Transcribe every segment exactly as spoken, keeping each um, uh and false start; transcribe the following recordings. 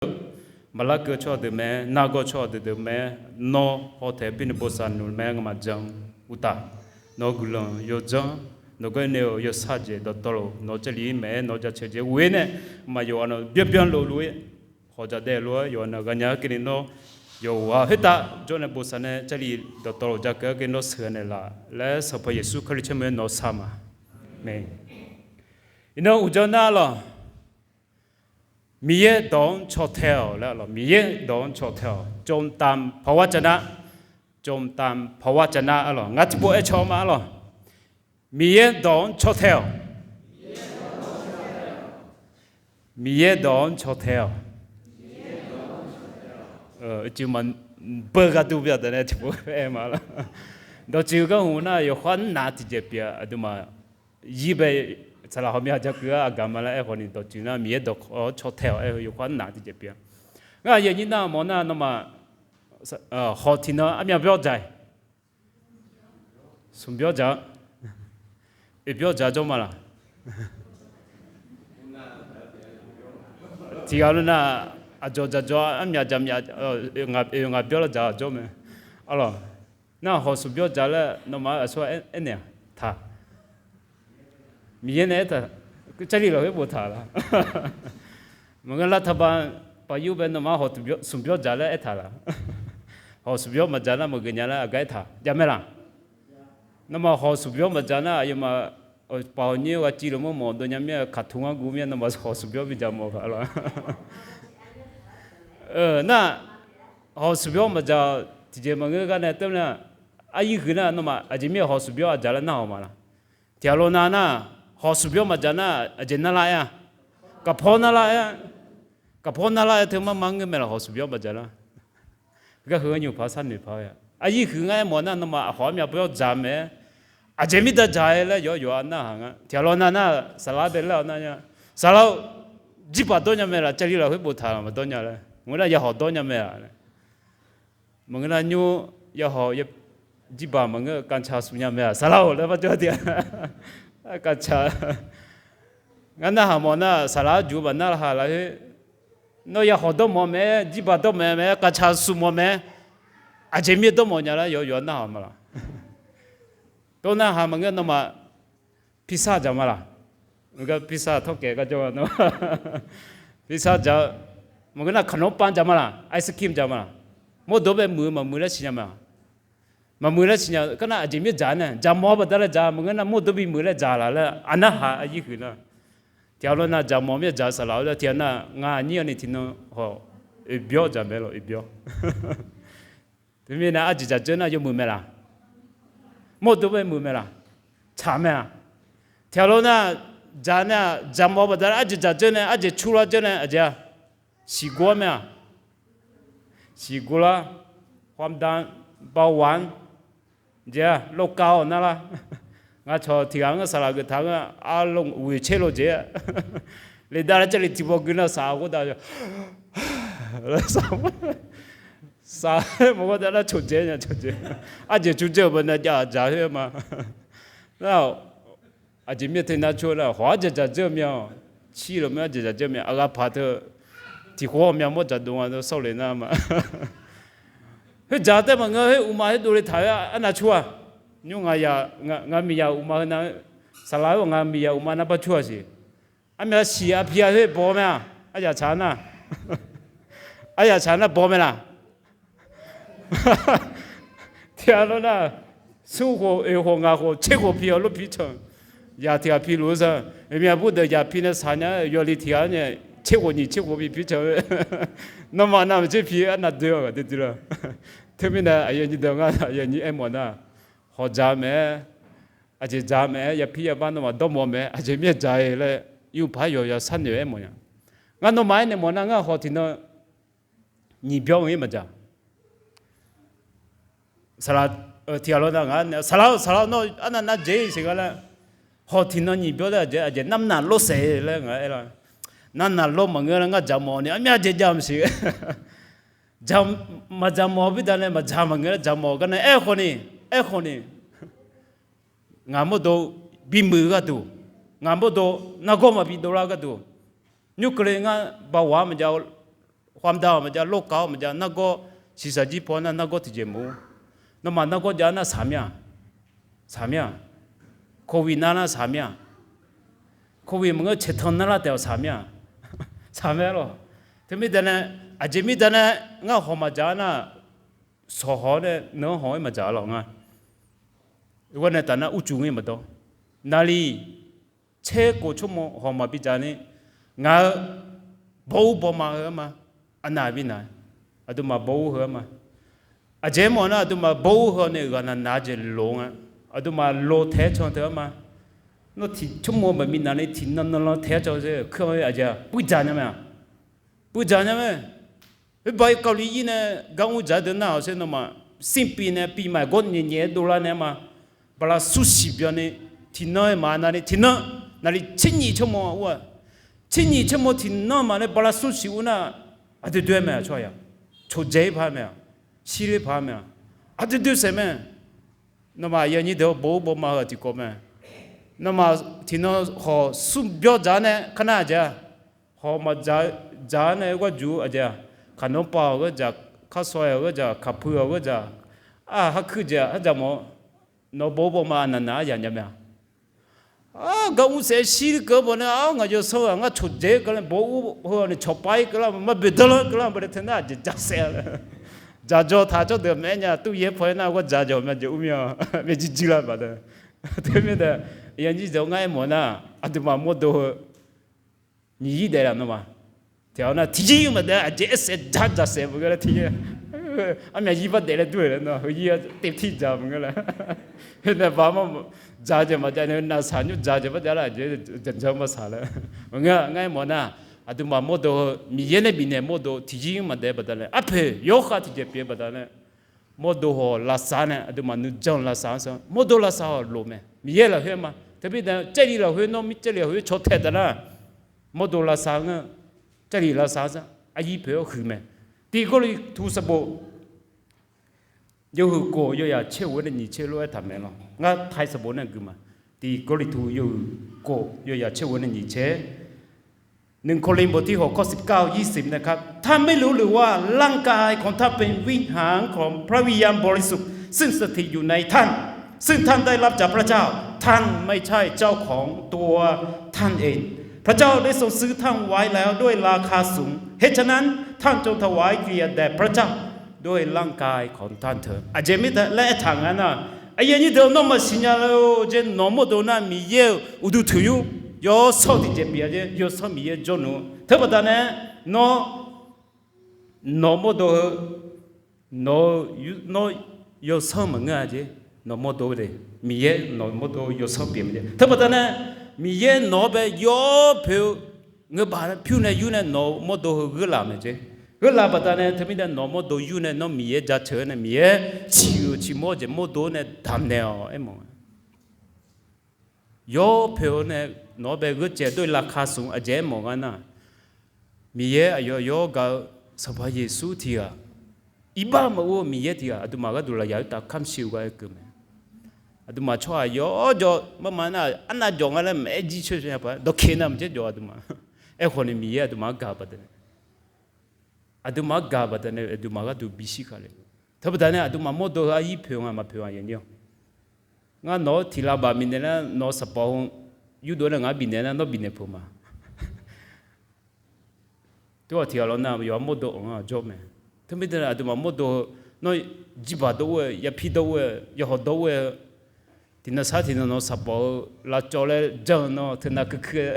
maqlar keuv tsawrhaq deuq mae, nargawr tsawrhaq deuq deuq mae, nawr hawtaeq-eu pirni bosav nmr mae, ngamaf jan uqtaf, nawq-eu guiqlanq yawdzanr, nawq gawr nae-euq yawshaq jeq dawqtawvluf nawq-eu Jarlif-ir maeq-aer nawq-eu jaceuq jeq ghoe-ir nae, maqyawf-a nawq byanbyan lofluf-ir, hawq jadaev lof-aer yawf-a nawq ghawqmya-eu keuvni nawr, yawqghaq khoertav jawr nae bosav nae Jarlif dawqtawvluf jakeuv-aer keuvni nawr sheuqghae naeqlaf laer Sanqpaq Yeqsur Kali tsawrmyanr nawq-eu sar ma. Aqmeq. Iqnan uqdzan nar lawq, Miqyaer dawq-anr caw tae-awq laer lawq, Miqyaer dawq-anr caw tae-awq, จงตามพระวจนะ จงตามพระวจนะ arlawq, ngar tiqpov aer caw ma arlawq, Miqyaer dawq-anr caw tae-awq. Miqyaer dawq-anr caw tae-awq. Uicuiv ma, beu gharduq byaq daq nae tiqpov aer ma lawq. Dawqtsuif garhmq nar yawkhar naf tiqjeq pyeuf-a, aqduimaf yir bae saqlaq hawmya jakeuv-ar aqgaq ma laer aer khawf ni, dawqtsuif nar Miqyaer dawq-anr caw tae-awq aer-eu yawkhar naf tiqjeq pyeuf-a. Ngar aqyuif aqnyir nar mawf nar nawmaf hawq tiqnan armyav byawr dzaq-iq, smq byawr dzaq-a, oeq byawr dzaq jawr ma laq? Tiqghaq lawr nar, aqdzawq dzaq dzawr armyav dzaq myav, oeq ngaq byawr lar dzaq jawr mae. Arlawq, nar hawq smq byawr dzaq laer nawmaf-euq aqsur-a aernaeq-aq taq? Miqyaer nae aertaq, Jarlif lafkhoer boftaq laq? Maqngeur lar taqba, paqyur bae nawmaf hawq smq byawr dzaq laer aertaq laq? Hawq smq byawr maqdzaq nar maqgeuf nya laer aqgar aertaq jav mae laq? Nawmaf hawq smq byawr maqdzaq nar aqyawfmaf paf hawq nyir ghaq civ luf mawr mawf dov nya mir-a, kaqtuq ngar guv mir-a, nawmaf hawq smq byawr bidzaq mawf-a laq? Nar hawq smq byawr maqdzaq-awq tiqjeq maqngeur gar nae teunar, aryir huiq nar nawmaf aqjeq mir-a hawq smq byawr aqdzaq laer narhaq ma laq? Tiqghaq lawr nar nar, hawq smq byawr maqdzaq nar aqjeq narlar aer-a? Gaqpawr narlar aer-a? Gaqpawr narlar aer teu mar mar ngeur mae laq hawq smq byawr maqdzaq nar? Gar heu-anr nymq paq sharnoeq paq-a. Aryir huiq ngar aermawf nar nawmaf hawq armyav byawr dzaq mae. Aqjeq mirda dzaq-aer laer yawq yawq-a narhaq nga. Tiqghaq lawr nar nar, saqlaq-anr bae laer-awr nar nya, saqlaq-or, jirbaq dawr nya mae laq? Jarlif lafkhoer boftaq maqdawr nya laer? Maqngeur nar yahawq dawr nya mae laq? Maqngeur nar nymr yahawq jirbaq maqngeur, kavca smq nya mae-aq, saqlaq-or laer barjawr tiq-a. Kavca. Ngar narhaq mawf nar saqlaq-anr juq-eu maqnar laqkhaq lafkhoer, nawr yahawq dawrmawf mae, jirbaq dawrmawf mae, kavca smq mawf mae, aqjeq mir dawrmawf nya laer yawq yawq-a narhaq ma laq? Dawr narhaq maqngeur nawmaf, pirsar dzaq ma laq? Pirsar tawrkaef gar jawr-a nawr, pirsar dzaq-eu maqngeur nar ขนมปัง dzaq ma laq? ไอศกรีม dzaq ma laq? Mawrdov bae muiq-eu maqmuiq laer siqnya ma laq? Maqmuiq laer siqnya gar nar aqjeq mir dzaq nae dzaqmawf-eu baqdanae dzaq maqngeur nar mawrdov bimuiq laer dzaq laq laer aqnarhaq aryir huiq nar. Tiqghaq lawr nar dzaqmawf mir-a dzaq saqlaq-awr lar tiqghaq nar ngaq aqnyir-awr ni tiqnan hawq oeq byawr dzaq mae lawq, oeq byawr. Teumirnae arjeq dzaq dzeur nar yawmuiq mae laq? Mawrdov bae muiq mae laq? Tsaq mae-aq. Tiqghaq lawr nar dzaq nae-aq dzaqmawf-eu baqdanae arjeq dzaq dzeur nae arjeq curlar dzeur nae aqjeq-a siqgur-ar mae-aq. Siqgur lar, ความดัน เบาหวาน jeq-a โรคเกาต์ nar lar. Ngar cawq tiqghaq-anr saqlaq geuf taq-anr arlov ghoeq tser lov jeq-a. Lef dav lar Jarlif tiqpawf gui nar saq-eu khoertav saq-aer maqngeur dav nar cawqdzaeq nya cawqdzaeq. Arjeq cur dzeur-euq baqdanae jav-aq dzaq khoer ma. Nar-aq, aqjeq mir teu nar cur nar hawq arjeq dzaq dzeur-eu mya-awq. Cir lawq mae arjeq dzaq dzeur mya aqghaq paq teu tiqkhof-awr mya mawr dzaq dov nga sawr le nar ma. Khoer dzaq tae maqngeur khoer uqma khoer dovle taq-aer arnav cur-aq. Nymr ngaq miqyaq uqma heu nar, saqlaq-aer ngaq miqyaq uqma nar bar cur-aq siq. Armyav siq arpi-a khoer baw mae-aq, aryaq tsaq nar, aryaq tsaq nar baw mae laq? Tiqghaq lawr nar, smr khof, oeq khof, ngaq khof, tser khof pi-awr lof pi can. Yaq tiqghaq pi luf-eu sar, oeq myav bur deuq yaq pi nae saq nya-aer yawli tiqghaq nae tser khof nyiq tser khof bi pi can-eu. Nawmaf navmaqtser pi arnav doe-awq ghaq duidui lar. Teumirnae aqyuif aqnyir deuq ngar aqyuif aqnyir aermawf nar, hawq dzaq-eu mae-aer, aqjeq dzaq-eu mae-aer, yapir yabar nawmaf dawrmawf mae-aer, aqjeq mir-a dzaq-eu laer, yur paq-aer yawqya sharnoeq-aer mawf nya. Ngar nawmaf aernaeq mawf nar ngar hawq tiqnan nyiq byawr-ir maqdzaq. Saqlaq, tiqghaq lawr nar nga, saqlaq-eu saqlaq nawr arnav nar dzaeq-ir siq gar laer, hawq tiqnan nyiq byawr laer aqjeq aqjeq narnaq lawr saef laer nga aer lar. Narnaq lawr maqngeur nar ngar dzaqmawf ni armyav dzaeq jav maqsiq. Maqdzaq mawf-eu bidanae maqdzaq maqngeur laer dzaqmawf gar nae aerkhawf ni, aerkhawf ni, ngaq mawrdo bimuiq-eu gharduq, ngaq mawrdo nargawr maqbi dovlar gharduq, nymr keuvle ngar bawaq-ar maqjav-eu ความดัน-awq maqjav, โรคเกาต์-awq maqjav, nargawr shiqshaq jir paw nar nargawr tiqjeq maqur. Nawmaf nargawr jav nar saq mir-aq? Saq mir-aq? Covid nar nar saq mir-aq? Covid maqngeur, caeqtanq nar lar taef-awq saq mir-aq? Saq mae lawq. Teumirda nae, aqjeq mirda nae ngar hawq maqdzaq-a nar, sawq hawq-awr nae nan-anr hawq-aer maqdzaq-a lawq ngar. Ghoer nae taf nar urcuf ngir maqdawr. Naqliq tser khof tsawrmawq hawq maqbi dzaq ni, ngaq-euq bawr ur bawma heu-anr ma, arnav bi naq, aqduimaf bawr ur heu-anr ma. Aqjeq aermawf nar, aqduimaf bawr ur heu nae ghaqnaq naq-eu jeq loq nga. Aqduimaf loq taef-aer can teu-anr ma. Nawr tiq tsawrmawq maqbi naq ni tiqnan nan lan taef-aer can-eu, keuv-anr aqjeq-aq puirdzaq nya mae-aq? Puirdzaq nya mae. Khoerba-ir kawvli-ir nae gar mr dzaq-aer deuq nar-awq sher nawmaf, sinpir nae pi maqgawr nyaef nyaef-aer dovlar nae-anr ma. Bala smrsiq byanni, tiqnan-aer maqnav ni tiqnan, naqliq tser nyiq tsawrmawq ur-aq, tser nyiq tsawrmawq tiqnan maqnae bala smrsiq ur nar, aqdui doer-aer mae-aq tsawrhaq-aq, coqdzae-ir paq-aer mae-aq, shir-ir paq-aer mae-aq, aqdui doer saef mae. Nawmaf aqyuif aqnyir deuq-awr bawr ur bawma heu-aq tiqkawv mae. Nawmaf tiqnan hawq smr byawr dzaq-aer nae kar nar aqjeq-aq, hawq maqdzaq-eu dzaq-aer nae gharduq aqjeq-aq, kaqnanr pav-awq ghardzaq, karsawq-awq ghardzaq, kaqpui-awq ghardzaq, aq harkuir jeq-aq hardzaq mawf-awr, nawq bawr ur bawma aqnaq naq-aer yaq nya mae-aq? Aq, gar mr saef shir-ir keuv-anr bawq nae, aq, ngaq yawsanr-aq ngar coqdzae-ir keuv lar, bawr ur heu-awq ni cawqpav-ir keuv lar, maqboeq danlar keuv lar, bawq nae teu nar aqjeq ja saef-a laer. Dzaqdzawq taq tsawrjeuq maqaer nya, turyaer paw-aer nar ghardzaq jawq maqjeq ur mir-a, maqjir jir lar baqda. Teumirnae, aqyuif aqnyir deuq-awr ngar aermawf nar, aqduimaf mawrdo heu Miqyaer daef laf nawmaf. Tiqghaq nar tiqjir maqdaef, aqjeq aersaef dzaq dzaq saef maqngeur laer tiqjir. Armyaq yir bar daef laer dur-eu laer nar, heu yir-a tevtir dzaq maqngeur laer. Heu nae baq mar dzaq jeq maqjav nae, navsaq nymr dzaq jeq bar jav lar, aqjeq dzaq dzaq bar saq laer. Maqngeur, ngar aermawf nar, aqduimaf mawrdo heu Miqyaer nae bifnaeq mawrdo tiqjir maqdaef baqdanae, arpoeq yawkhav tiqjeq pyeuf-eu baqdanae, mawrdo hawq lavsav nae aqduimaf nuijan lavsav-anr sanr, mawrdo lavsav hawq lof mae. Miqyaer lafkhoer ma. Teumirnae Jarlif lafkhoer nawr mir Jarlif lafkhoer caw taeq taf nar, mawrdo lavsav ngeur, Jarlif lavsav-anr sanr, aqyir poeq-awr huiq mae. Tiq Gawrliqtu sanqbof yawhuiq khof yawyaq tser ghof-aer nae nyiq tser lof-aer taqmaeq lawq. Ngar tai sanqbof nae gui ma. Tiq Gawrliqtu yawhuiq khof yawyaq tser ghof-aer nae nyiq tser หนึ่งโครินธ์ บทที่หก ข้อสิบเก้า ยี่สิบ นะครับ ท่านไม่รู้หรือว่าร่างกายของท่านเป็นวิหารของพระวิญญาณบริสุทธิ์ ซึ่งสถิตอยู่ในท่าน ซึ่งท่านได้รับจากพระเจ้า ท่านไม่ใช่เจ้าของตัวท่านเอง พระเจ้าได้ทรงซื้อท่านไว้แล้วด้วยราคาสูง เหตุฉะนั้นท่านจงถวายเกียรติแด่พระเจ้าด้วยร่างกายของท่านเถิด Aqjeq mirnae laer aertaq nga nar, aqyuif aqnyir deuq nawr maqsiq nya-eu jeq, nawq mawrdo nar Miqyaer-euq uqduq toeqyur yawsanr tiqjeq pyeuf-a jeq, yawsanr Miqyaer jawrluf-eu teubaqdanae, nawr nawq mawrdo heu, nawq-eu, nawr yawsanr maqngeur-a jeq, nawq mawrdo de, Miqyaer nawq mawrdo yawsanr pyeuf-eu jeq teubaqdanae, Miqyaer nawq-anr bae yawpoeq-eu ngeurbaq pyur nae yur nae nawq-eu mawrdo heu gheurlaf mae jeq. Gheurlaf baqdanae teumirnae nawq-eu mawrdo yur nae nawr Miqyaer jaceuq-aer nae Miqyaer ciq-euq ciqmawr-eu jeq mawrdo-anr nae damqnaeq-awq aermawf-a. Yawpoeq-eu nae nawq-anr bae gheurcaev dov-ir lavka smq aqjeq aermawf nga nar, Miqyaer aqyawf yawr gaq-eu Sanqpaq Yeqsur tiq ghaq, iqbax maqur-eu Miqyaer tiq ghaq aqduimaf gharduq lafyaq-aer taf kamq shir-eu gar aer keuv mae. Aqduimaf tsawrhaq yawr jawr marma nar arnav jawq nga laer maqaer jir coer coer nya paq-aer dawqkeq navmaqtser jawq aqduimaf. Aerkhawf ni Miqyaer aqduimaf-anr gaq baqdanae, aqduimaf-anr gaq baqdanae aqduimaf gharduq bishir kale. Teubaqdanae aqduimaf mawrdo heu aryir poeq nga maqpoeq nga yanyir-awq. Ngar nawq-anr tiq lavbaf bifnaeq nar nawq-eu sanqpaq heu yurdov nae ngaq-anr bifnaeq nar nawr bifnaeq peuq ma. Tov-awq tiq ghaq lawr nar yawqha mawrdo-anr aq jawr mae. Teumirnae aqduimaf mawrdo heu nawr jirbaq dawr ur-eu, yapir dawr ur-eu, yawhawq dawr ur-eu, tiqnan sar tiqnan nawq-eu sanqpaq heu lavcawv laer jan-eu nawr teunav kuirkuir-aer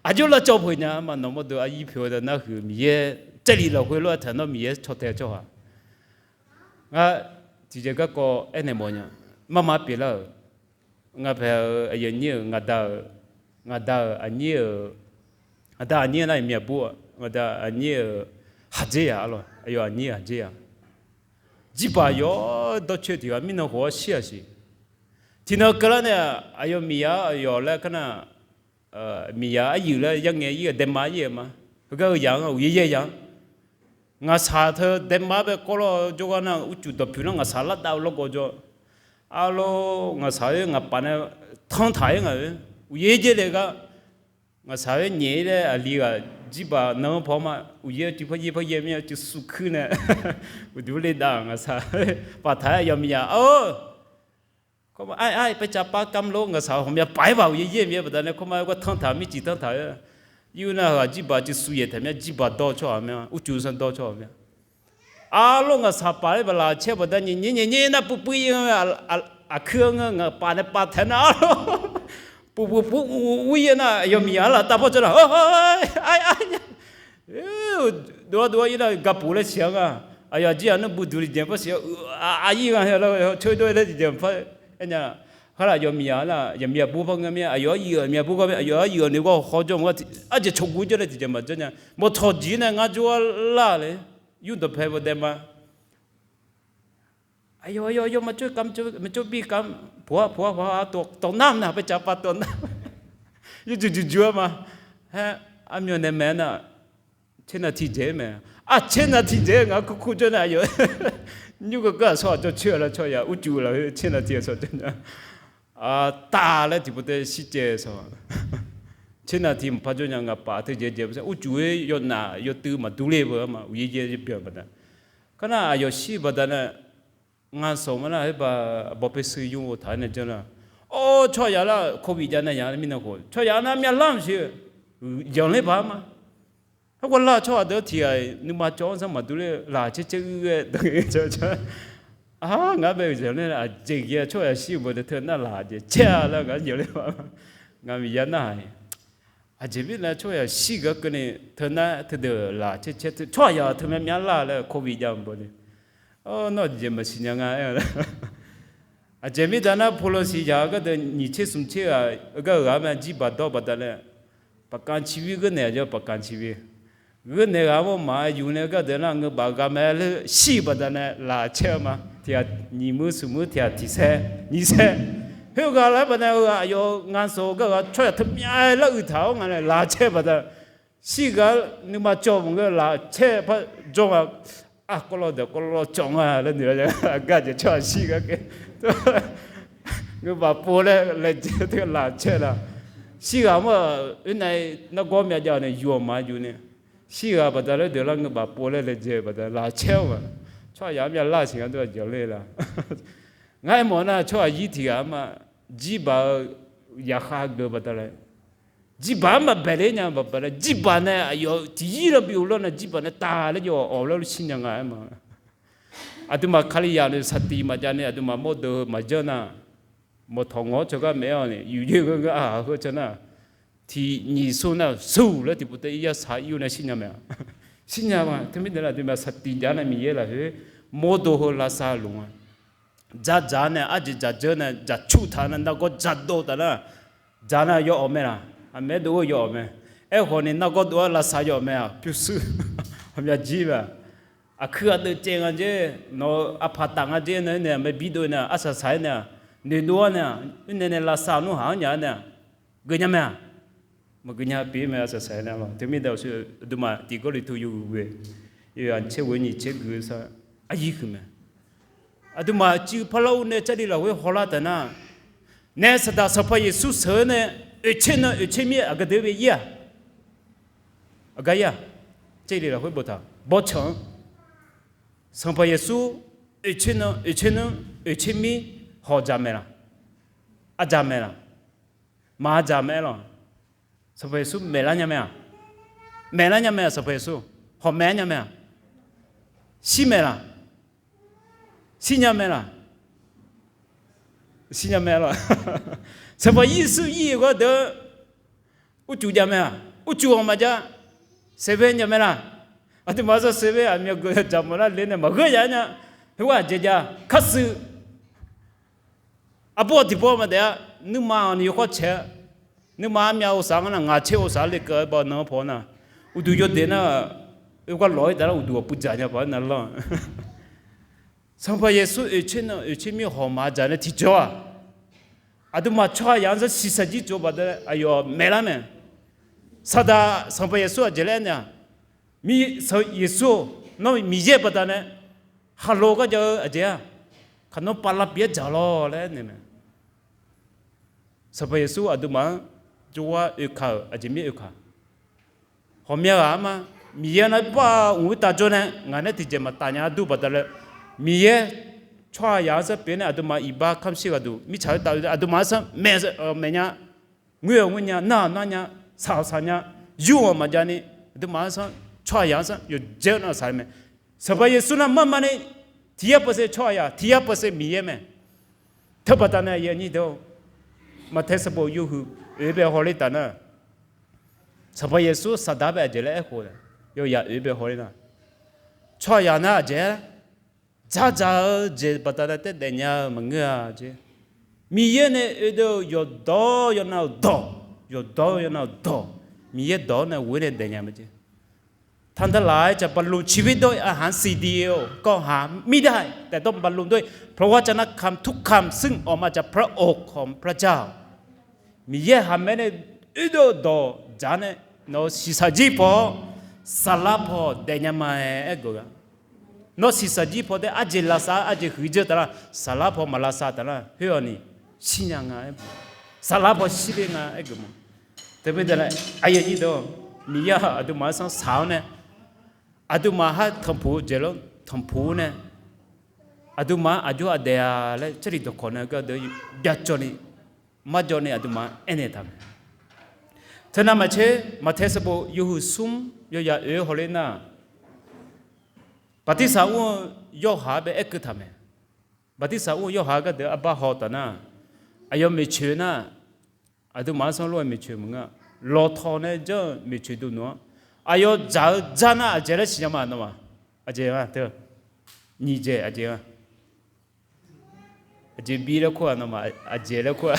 aqjox lavcawv peuq nya ma. Nawq mawrdo aryir poeq-eu da narhuiq Miqyaer Jarlif lafkhoer lof-aer taq nawr Miqyaer caw tae-eu tsawrhaq. Ngar tiqjeq garkawv aernaeq mawf nya. Marma pyeuflar-euq, ngaq paeq-eu aqyuif aqnyir-euq ngaq da-euq, ngaq da-euq aqnyir-euq, ngaq da aqnyir nar iqmyaq bur-a, ngaq da aqnyir-euq haqdzer yaq arlawq, aqyawf aqnyir haqdzer yaq. Jirbaq yawr dawrcoer tiq ghaq mirnan khof-awr shir-aq siq. Tiqnan keuvlar nae aqyawf miqyaq-awr aqyawf laer kar nar, miqyaq aryuif laer yarngae ir-eu daema ir-eu ma. Heugar-eu yaq-anr uqyaer yaer yaq-anr, ngaqshaq teu daema bae kawvlawr-eu jawrgar nar uqcuf dawqpyuq nar ngaqshaq lardavlawrgawv jawr. Arlawr, ngaqshaq-aer ngaqpaf nae tanrtaq-aer ngaq-oer uqyaer jaer le gar, ngaqshaq-aer nyaef-ir laer aqli ghaq Jirbaq nan-anr paw ma, uqyaer cuiv par yaer par yaer mir-a, cuiv suv kuir nae uqduq le dav-aq ngaqsaq paf taq-aer yawmiqyaq-or, kawrma aer aer paecav pav kamr lor, ngaqsaq ghawqmya paf-aer baq uqyaer yaer mir-aer baqdanae kawrma aer gar tanr taq mir ciq tanr taq-aer, ir nar-aq jirbaq cuiv suv yaeq taq mir-a, jirbaq dawr tsawrhaq mir-a, urcuf sanr dawr tsawrhaq mir-a. Arlawr ngaqsaq paf-aer baq laqcaer baqda nyiq nyiq nyiq nyiq nar puiv puiv ir-a, aqkuir-anr ngeur ngaqpaf nae paf taeq nar arlawr puiv puiv puiv uv uv ir-a nar yawmiqyaq-anr laftav pawr tsawrhaq-a, aer aer nya dov-ar dov-ar ir nar gapuf laer siq-a nga. Aqyawf aqjir-aq nar buduq tiqjeq par siq-a, aqyir nga laer coer dov-aer laer tiqjeq par aer nya. Kharlaq yawmiqyaq-anr nar yawmiqyaq bur par ngeur mir-a, aqyawf-anr yif-euq miqyaq bur gar mir-a, aqyawf-anr yif-euq ni gar hawr jawr mq gar tiq arjeq cawqguv jawr nae tiqjeq maqjanr nya. Mawqtawq jeq nae ngar jawr-ar lar le, yurdawq pae baqdae ma. Aqyawf aqyawf aqyawf maqcawv kamq, maqcawv bi kamq, puq-a puq-a puq-a tawq nar mq nar paecav pav tawq nar yurjuq juq juq-aer ma. Aer, armyawf nae maeq-aer nar, tser nav tiqjeq-aer mae. Aqtser nav tiqjeq-aer ngaq-anr kur kur jawr nae aqyawf nymr geur geur-aq tsawrhaq jawr coer-a laer tsawrhaq yaq urcuf lafkhoer tser nav tiq-aer tsawrhaq jawr nya. Taq laer tiqpov tae shircaev sawq tser nav tiq maqpar jawr nya ngaqpaf teujaev jaev-eu urcuf-aer yawnaf yawtuiv maqdur ler beu-a ma uqyaer yaer byan baqda. Kar nar aqyawf shir baqda nae ngar sawq ma nar-aq, herbaq bawq pae sui yur-eu taq-aer nae janr nar, or tsawrhaq yaq lar covid jav nae yaq mirnan khof tsawrhaq yaq nar myav lar maqsiq, yanqler baq-a ma. Heugar lar tsawrhaq deuq-anr tiq ghaq nuima cawv-anr zanr maqdur ler laqcaer caer uir ghae dawq-a, ngar bae-eu zanqler aqjeq ghae tsawrhaq yaq shir-eu bawq nae teu nar laqjeq caer-a laer ngar yanqler baq-a ma. Ngaq Miqyaer narhaq-iq, aqjeq mirnae tsawrhaq yaq shir ghae keuvni teu nar teudeuq laqcaer caer tsawrhaq yaq teu myav myav lar laer covid jav-eu bawq ni, nawr jeq maqsiq nya nga aer-a. Aqjeq mirda nar polosi yaq-eu gardeuq nyiq tser smq tser ghaq-eu gar-euq ghaq-anr mae jirbaq dawr baqda laer, paqkav ciqbir geur naeq-aq jawr paqkav ciqbir geur naeq ghaq-anr mawr maqaer yuf nae gardeuq nar ngeur baf ghaq mae laer shir-eu baqda nae laqcaer-eu ma. Tiq ghaq nyiq muir smq muir tiq ghaq tiq saer nyiq saer, khoerghaq laer baqda-eu ghaq aqyawf ngar sawq-eu gar ghaq tsawrhaq teu myav lar uiq taq-awr nga nae laqcaer-eu baqda shir ghaq nuima cawv maqngeur laqcaer par jawr nga. Aq, kawvlawv deuq kawvlawv cawv nga laer noeq-a gar jeq tsawrhaq shir ghae ngeur baf pov laer laejae teu laqcaer la. Shir ghaq mawr-aq oernav nargawr myav jav-awq nae yuf-awq ma yuf ni. Shir ghaq baqda laer deuq lar ngeur baf pov laer laejae-eu baqda laqcaer-awq ma. Tsawrhaq yaq-anr myav lar siq ngar dov-a jeq ler la. Ngar aermawf nar tsawrhaq yir tiq ghaq-anr ma jirbaq-eu yaqkhav geuf baqda laer, jirbaq-anr maqbaeq ler nya baqda laer jirbaq nae aqyawf tiq yir lar bi uvlanr nae jirbaq nae taq laer jawr-awq laer lur shir nya nga aer ma. Aqduimaf Kalizaq nae saqtiq maqjav ni aqduimaf mawrdeuv heu maqjanr nar, mawqtawq ngawq-awr tsawrgar maeq-awq ni yuf yaer geur geur-aq heu caw nar, tiq nyiq sor nar suq laer tiqpov tae ir yar saq ir-eu nae shir nya mae-a. Shir nya ma. Teumirnae aqduimaf saqtiq jav nae Miqyaer lafkhoer mawrdeuv heu lavsav luf nga. Dzaqdzaq nae arjeq dzaqdzeur nae dzaqcur taq nae nargawr dzaqdov taf nar, dzaq nar yawawq mae laq? Aqmaer dov-eu yawawq mae. Aerkhawf ni nargawr dov-aer lavsav yawawq mae-aq pyurshuir aqmyaq jir mae-aq. Aqkuir aqdeuv caev nga jer, nawq-eu aqpaq taf nga jer nae, oernae maerbir dov nae arsaq saq-aer nae-aq, noeqdov-awr nae-aq, oernae nae lavsav nmr haq-anr nya-aer nae-aq, geunya mae-aq. Maqgeunya pyeuf-ir mae arsaq saq-aer nae lawq. Teumirnae aqduimaf tiqgawrliqtu yawhuiq ghoe, yawqha caer ghoe nyiq caer gui sar, aryir huiq mae. Aqduimaf cuiv parlar ur nae Jarlif lafkhoer hawlar taf nar, nae Saqdaq Sanqpaq Yeqsur sheuq-eu nae oeqtser nan oeqtser mir aqgeu deuq-aer bae ir-aq, aqgar ir-aq, Jarlif lafkhoer boftaq bawrtsanq-anr Sanqpaq Yeqsur oeqtser nan oeqtser nmr oeqtser mir hawq dzaq mae laq? Aqdzaq mae laq? Maq aqdzaq mae-aer lawq. Sanqpaq Yeqsur maeqlar nya mae-aq? Maeqlar nya mae-aq Sanqpaq Yeqsur? Hawq maeq-ar nya mae-aq? Shir mae laq? Shir nya mae laq? Shir nya mae lawq. Sanqpaq Yeqsur ir-eu gharduq uqcuf jav mae-aq? Uqcuf-awq maqjav. Seven jav mae laq? Aqduimaf-anr sar seven aqmyan geuf dzaqmawf lar le nae maqgheur ya nya. Heugar aqjeq jav karshuif. Aqbawr tiqbawr maqdaef-a. Nuima-awq ni yawkawr cae-a. Nuima armyav ghovsaf ngar nar ngaq caer ghovsaf le keuv-aer baw nan-anr paw nar, uqduq yawdaef nar, oergar lawq-ir taf nar uqduq-awq puivdzaq nya paq-aer navlanr. Sanqpaq Yeqsur oeqtser nan oeqtser mir hawq maqdzaq nae tiqjawr-aq, aqduimaf tsawrhaq yaq-anr zanrsiq saqjir tsov baqdanae aqyawf maeqlar mae. Saqdaq Sanqpaq Yeqsur aqjeq laer aernaeq-aq, Yeqsur-or, nawr Miqyaer baqdanae khaqlo gar jav-eu aqjeq-aq, kaqnawr pavlar pyeuf-aer dzaq lawq laer aernaeq mae. Sanqpaq Yeqsur aqduimaf-anr jawrgar oekaq-euq aqjeq mir oekaq. Ghawqmya ghaq-anr ma, Miqyaer nar bar mq-eu tav jawr nae ngaq nae tiqjeq maqtaf nya dur baqdanae, Miqyaer tsawrhaqzaq-anr sanr pyeuf nae aqduimaf iqbax kamq shir ghaqduq mirtsaq khoertav oe aqduimaf-anr sanr maeq-eu maeq nya, ngoer-eu ngoer nya, nar-eu nar nya, saq-eu saq nya, yur-eu maqjav ni, aqduimaf-anr sanr tsawrhaqzaq-anr sanr yawqjeq-anr nar saq-eu mae. Sanqpaq Yeqsur nar mar mar ni tiq yar peuqse tsawrhaqzaq tiq yar peuqse Miqyaer mae. Teubaqdanae aqyuif aqnyir deuq-or, Maqtae sanqbof yawhuiq oe bae hawler taf nar, Sanqpaq Yeqsur saqdaq bae aqjeq laer aerkhof-a, yawzaq oe bae hawler nar, tsawrhaqzaq nar aqjeq-aer dzardzaq-eu jeq baqdanae taef daef nya-eu maqngeur-a jeq. Miqyaer nae oedeuv-eu yawqdawq yawnav-euq dawq, yawqdawq yawnav-euq dawq, Miqyaer dawq-anr nae ghoer nae daef nya mae jeq. ท่านทั้งหลายจะบรรลุชีวิตด้วยอาหารสี่ดี ก็หาไม่ได้ แต่ต้องบรรลุด้วยพระวจนะคำทุกคำซึ่งออกมาจากพระโอษฐ์ของพระเจ้า Miqyaer haqmae nae oedeuv-eu dawq dzaq nae nawq-eu shiqshaq jir paw-awr saflar paw daefnya ma-aer aergeuf-a. Nawr shiqshaq jir paw taef arjeq lavsav arjeq huiqdzeur taf nar, saflar paw maq lavsav taf nar khoer-awq ni shirnya nga aer, saflar paw shirler nga aergeuf ma. Teumirnae aqyuif aqnyir deuq-or, Miqyaer aqduimaf-anr sanr saq-awr nae, aqduimaf har tanqpuq-eu jeq lor tanqpuq-awr nae, aqduimaf-anr aqjox-aer daef-a laer Jarlif dawqkawq nae gardeuv byavcawv ni marjawv ni aqduimaf-anr aernaeq taq mae. Teunav maqtser, Maqtae sanqbof yawhuiq smr yawzaq oe hawler nar, baqtirsaq mr-eu Yorhaq-anr bae aerkeuv taq mae. Baqtirsaq mr-eu Yorhaq gardeuv arbar haw taf nar, aqyawf maeqtsoeq nar, aqduimaf-anr sanr lof-aer maeqtsoeq maqngeur-a. Lawqtawq nae janr-eu maeqtsoeq dovnmq-anr, aqyawf dzaq-eu dzar nar aqjeq laer siqnya ma nawmaf? Aqjeq-a teu, nyiq jeq aqjeq-a. Aqjeq bi laer kur-aq nawmaf, aqjeq laer kur-a.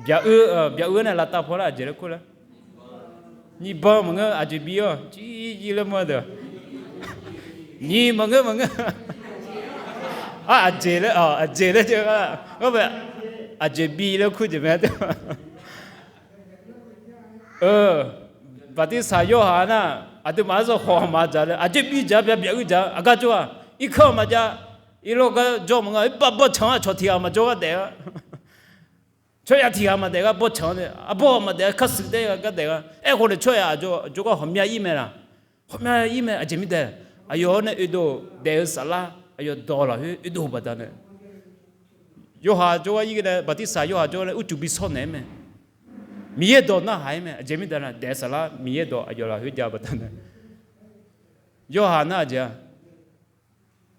Byaq-eu, byaq-eu nae lavtav paw lar aqjeq laer kur lar. Nyiq ban maqngeur aqjeq bi-awr jir jir laer mawr deuq. Nyiq maqngeur maqngeur. Ar aqjeq laer, aqjeq laer jeq-a. Aqjeq bi laer kur jeq mae. Baqtirsaq Yorhaq nar, aqduimaf-anr sanr khawf maq dzaq laer aqjeq bi dzaq bya byaq-eu dzaq aqgar jawr-aq, irkanr-aq maqjav, irlawr gar jawr maqngeur, irbaq bawrtsanq-anr aqcawq tiq ghaq maqjawr gar daef-a. Tsawrhaq tiq ghaq maqdaef gar bawrtsanq-anr nae, arbawr maqdaef-a, karshuif daef gar daef-a. Aerkhawf nae tsawrhaq aqjox gar ghawqmya ir mae laq? Ghawqmya ir mae. Aqjeq mirnae, aqyawf-anr nae oedov daef-eu saflar aqyawf dawq lafkhoer oedov-eu baqdanae, Yorhaq jawrgar ir-eu nae, baqtirsaq Yorhaq jawrgar nae uqcif bi shawr naeq-aer mae. Miqyaer dawq narhaq-aer mae. Aqjeq mirnae, daef-eu saflar Miqyaer dawq aqyawf lafkhoer jav-eu baqdanae, Yorhaq nar aqjeq-a,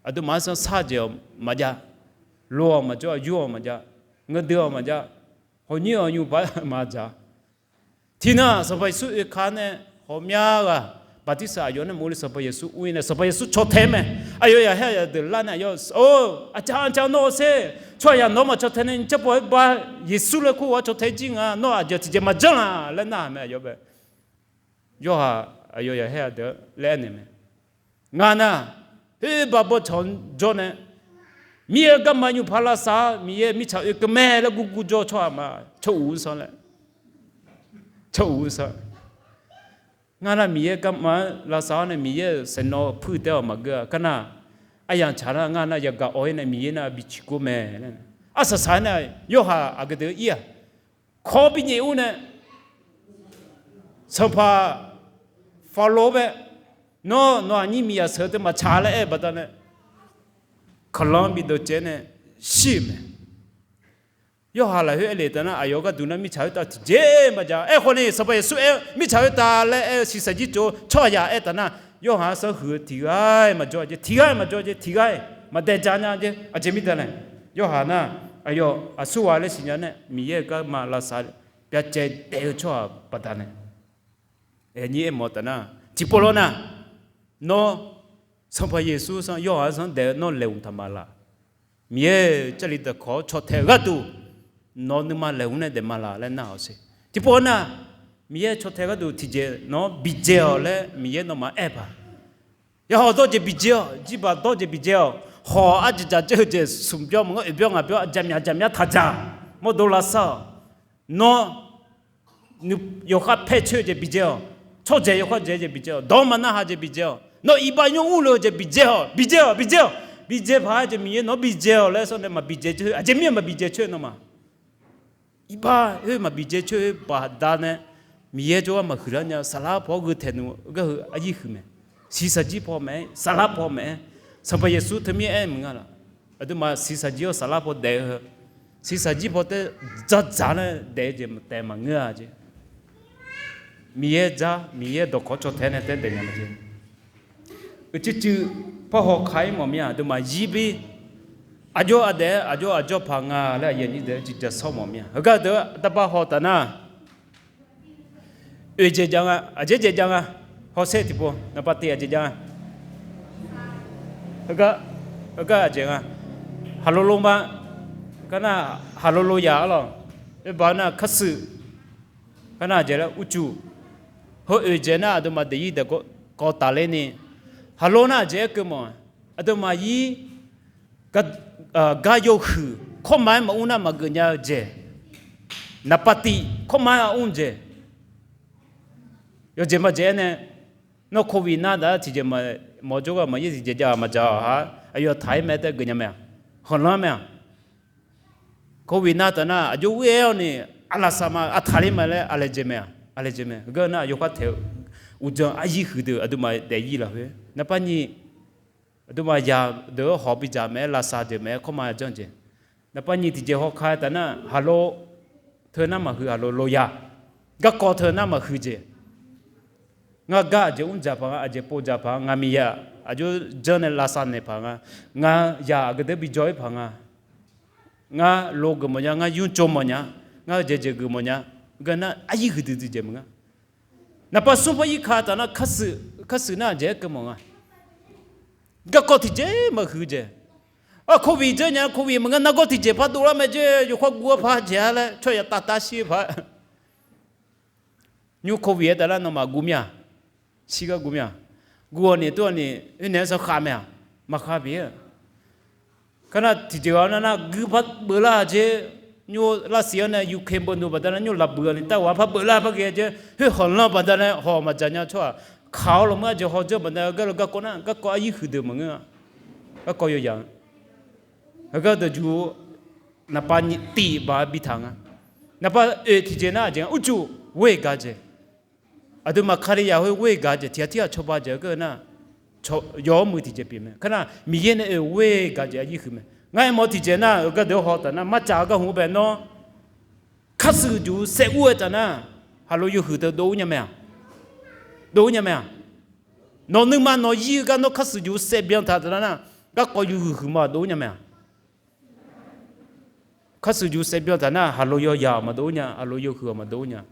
aqduimaf-anr sanr shar jeq-awq maqjav, loq-awq maqjawr, yur-awq maqjav, ngeurdui-awq maqjav, hawq nyir-awq nymr baq maqdzaq. Tiqnan Sanqpaq Yeqsur oeka nae ghawqmya ghaq baqtirsaq aqyawf nae maqur le Sanqpaq Yeqsur ur-ir nae Sanqpaq Yeqsur caw tae-aer mae. Aqyawf yaqhaer yadeuq lar nae aqyawf, or, aqcawq aqcawq nawr-eu sher, tsawrhaqzaq nawq-anr maqcaw tae nae nyiq tser pov-aer ba, Yeqsur laer kur ghaq caw tae-aer jir nga, nawr aqjeq tiqjeq maqjanr laq laer narhaq mae aqyawf bae. Yorhaq aqyawf yaqhaer yadeuq laer aernaeq mae. Ngar nar, khoer baq bawrtsanq jawr nae, Miqyaer-euq garma nymr paq lavsav-awr Miqyaer mirtsaq oekeuv mae laer gurgur jawr-eu tsawrhaq ma, tsawr uq-anr sanr laer, tsawr uq-anr sanr. Ngar nar Miqyaer garma-anr lavsav-awr nae Miqyaer-euq saeqnawv puir taef-awq maqgeur-a. Kar nar, aryamq tsaq nar ngar nar yagaq awq-ir nae Miqyaer nar bi ciqgor mae laer. Arsaq saq-aer nae Yorhaq aqgeu deuq ir-aq, kawr bi nyaef ur nae, sanqpaq Faqlov bae, nawr nawq-aq nyir miqyaq sheuq-eu teumaqtsaq laer aer-eu baqdanae, kaqlanr bi dawqcaev nae shir-euq mae. Yorhaq lafkhoer aerle taf nar, aqyawf gharduq nar mirtsaq khoertav tiqjeq maqjav. Aerkhawf ni Sanqpaq Yeqsur aer-eu mirtsaq khoertav laer aer-eu shiqshaq jir tsov-eu tsawrhaqzaq aer taf nar, Yorhaq-anr sanr huiq-eu tiq ghaq-iq maqjawr-a jeq, tiq ghaq-iq maqjawr jeq, tiq ghaq-iq maqdae ja nya jeq. Aqjeq mirnae, Yorhaq nar, aqyawf aqsurghaq laer siqnya nae Miqyaer-euq garma lavsav byacaevdaef-eu tsawrhaq baqdanae, aqnyir aermawf taf nar, tiqpov lawr nar, nawr Sanqpaq Yeqsur sanr Yorhaq-anr sanr daef-eu nawr laeqhmq taq ma laq? Miqyaer-euq Jarlif dawqkawq-anr caw tae-eu gharduq nawq nuima laeqhmq nae daef ma laq laer nar-awq sher. Tiqpov nar, Miqyaer caw tae gharduq tiqjeq nawq-anr bidzae-awq laer Miqyaer nawmaf aer-eu paq. Yawhawq dawr jeq bidzae-awq, jirbaq dawr jeq bidzae-awq, hawq arjeq dzaq dzeur-eu jeq smq byawr maqngeur, oeq byawr ngaq byawr, aqjaq myaq aqjaq myar taq dzaq, mawrdo lavsar-awq. Nawr yawkhav paer coer-eu jeq bidzae-awq, tsawrdzaeq yawkhav dzaeq-eu jeq bidzae-awq, dawq-anr maqnarhaq jeq bidzae-awq, nawr iqbax nymr urle-eu jeq bidzae-awq, bidzae-awq, bidzae-awq, bidzae paq-aer jeq Miqyaer nawq-anr bidzae-awq laer sawr nae maqbidzae coer, aqjeq mirnae maqbidzae coer nawmaf. Iqbax khoer maqbi dzae coer-eu baqda nae, Miqyaer jawrgar maqhuiqlar nya-eu saflar paw-awr gheu taeq nmr-eu gharheu aryir huiq mae. Shiqshaq jir paw mae-aer, saflar paw mae-aer, Sanqpaq Yeqsur teumir aer maqnga laf. Aqduimaf shiqshaq jir-awr saflar paw daef-eu heu, shiqshaq jir paw taer dzardzaq nar daef-eu jeq taef maqngeur-a jeq. Miqyaer dzar, Miqyaer dawqkawq cawtae-aer nae taer daef nya ma jeq. Uicuiv cuiv parhaw ka-ir mawf mir-a, aqduimaf zir bir. Aqjox aqdaef-aer aqjox aqjawr paq nga laer aqyuif aqnyir deuq-anr ciqjaq sawr mawf mir-a. Heugar deuq-anr darbar haw taf nar, oeq dzaeq jav nga, aqjeq dzaeq jav nga. Hawsher tiqpov naqpav tiv aqjeq jav nga. Heugar, heugar aqjeq nga. Haqlo lo ma. Gar nar, haqlo lo yaq-ar lawq. Oe baq nar karshuif. Gar nar aqjeq laer uqcuq. Heu oeq dzaeq nar aqduimaf daefzir daefkawv tafler ni, haqlo nar aqjeq-aer keuv mawf. Aqduimaf ir gar yawhuiq kawrma-aer maqmr nar maqgeuf nya-eu jeq. Naqpav tiv kawrma-aer maqmr jeq. Yawjeq maqjeq-aer nae, nawr โควิด nar taf-aer tiqjeq mawf jawrgar maqyaer tiqjeq jav-aq maqdzaq-awq ha. Aqyawf taq-ir mae taef geuf nya mae-aq, khanqlanr mae-aq. โควิด nar taf nar aqjox ghoer-aer-awr ni, aqlavsav ma, artaqler ma laer aqlaejae mae-aq, aqlaejae mae. Heugar nar aqyawf khar taeq-eu uqdzan aryir huiqdeuq aqduimaf daefzir lafkhoer naqpav nyiq, aqduimaf yaq deuq-anr hawq bidzaq mae-aer, lavsav deuq mae-aer, kawrma janr jeq. Naqpav nyiq tiqjeq hawka-aer taf nar, haqlo teu nar maqhuiq, haqlo lo ya. Garkawv teu nar maqhuiq jeq. Ngar gar aqjeq mr dzaq paq nga, aqjeq pov dzaq paq nga, ngaq miqyaq aqjox janr nae lavsav naeq paq nga. Ngaq yaq aqgeu deuq bijawr-ir paq nga. Ngar lo geuf mawf nya, ngar ymr tsov mawf nya, ngar-eu jeq jeq geuf mawf nya. Gar nar aryir huiqdui dui jeq maqnga. Naqpav smr paw ir ka taf nar, karshuif nar aqjeq-aer keuv mawf nga. Garkawv tiqjeq maqhuiq jeq. Aq, โควิด dzeur nya, โควิด maqngeur nargawr tiqjeq par dovlar mae jeq, yawkhav guv-eu par jeq-a laer tsawrhaq yaf tavtav shir-eu par. Nymr โควิด aer taf nar nawmaf guv mir-aq, shirgar guv mir-aq. Guv-awq ni tov-awq ni, oernaeq-aer sar khav mae-aq, maqkhav pyeuf-a. Kar nar tiqjeq ghaq nar nar guir par beuflar jeq. Nymr Lavsiq-anr nae Ukraine beu nmr baqdanae nymr laf buiq-awq ni, Taiwan par beuflar par ghae jeq, khoer khanqlanr baqdanae hawq maqdzaq nya tsawrhaq, kaq-awr lawqmar-aer jeq hawdzeur baqdanae garluf garkawv nar garkawv aryir huiqdeuq maqngeur-a. Garkawv yawyaq-a. Heugar deuq juq naqpav nyiq tiq baq-aer bitaq nga. Naqpav oeq tiqjeq nar aqjeq nga, uqcuq ghoer gaq jeq. Aqduimaf Kalizaq khoer ghoer gaq jeq, tiq ghaq tirghaq cawba jeq-eu geur nar, yaw-awr muiq tiqjeq pyeuf mae. Kar nar Miqyaer nae oeq ghoer gaq jeq aryir huiq mae. Ngar aermawf-eu tiqjeq nar, heugar deuq haw taf nar, martsaq-eu gar hmq-ur bae nawr karshuif juq saev ur-aer taf nar, haqlo yawhuiq teu dov-ur nya mae-aq? Dov-ur nya mae-aq? Nawq nuima nawq ir-eu gar nawr karshuif juq saev byan taq taf nar, garkawv yawhuiq huiq ma dov-ur nya mae-aq? Karshuif juq saev byan taq nar, haqlo yawyaq-awq maqdov-ur nya, haqlo yawhuiq-awq maqdov-ur nya.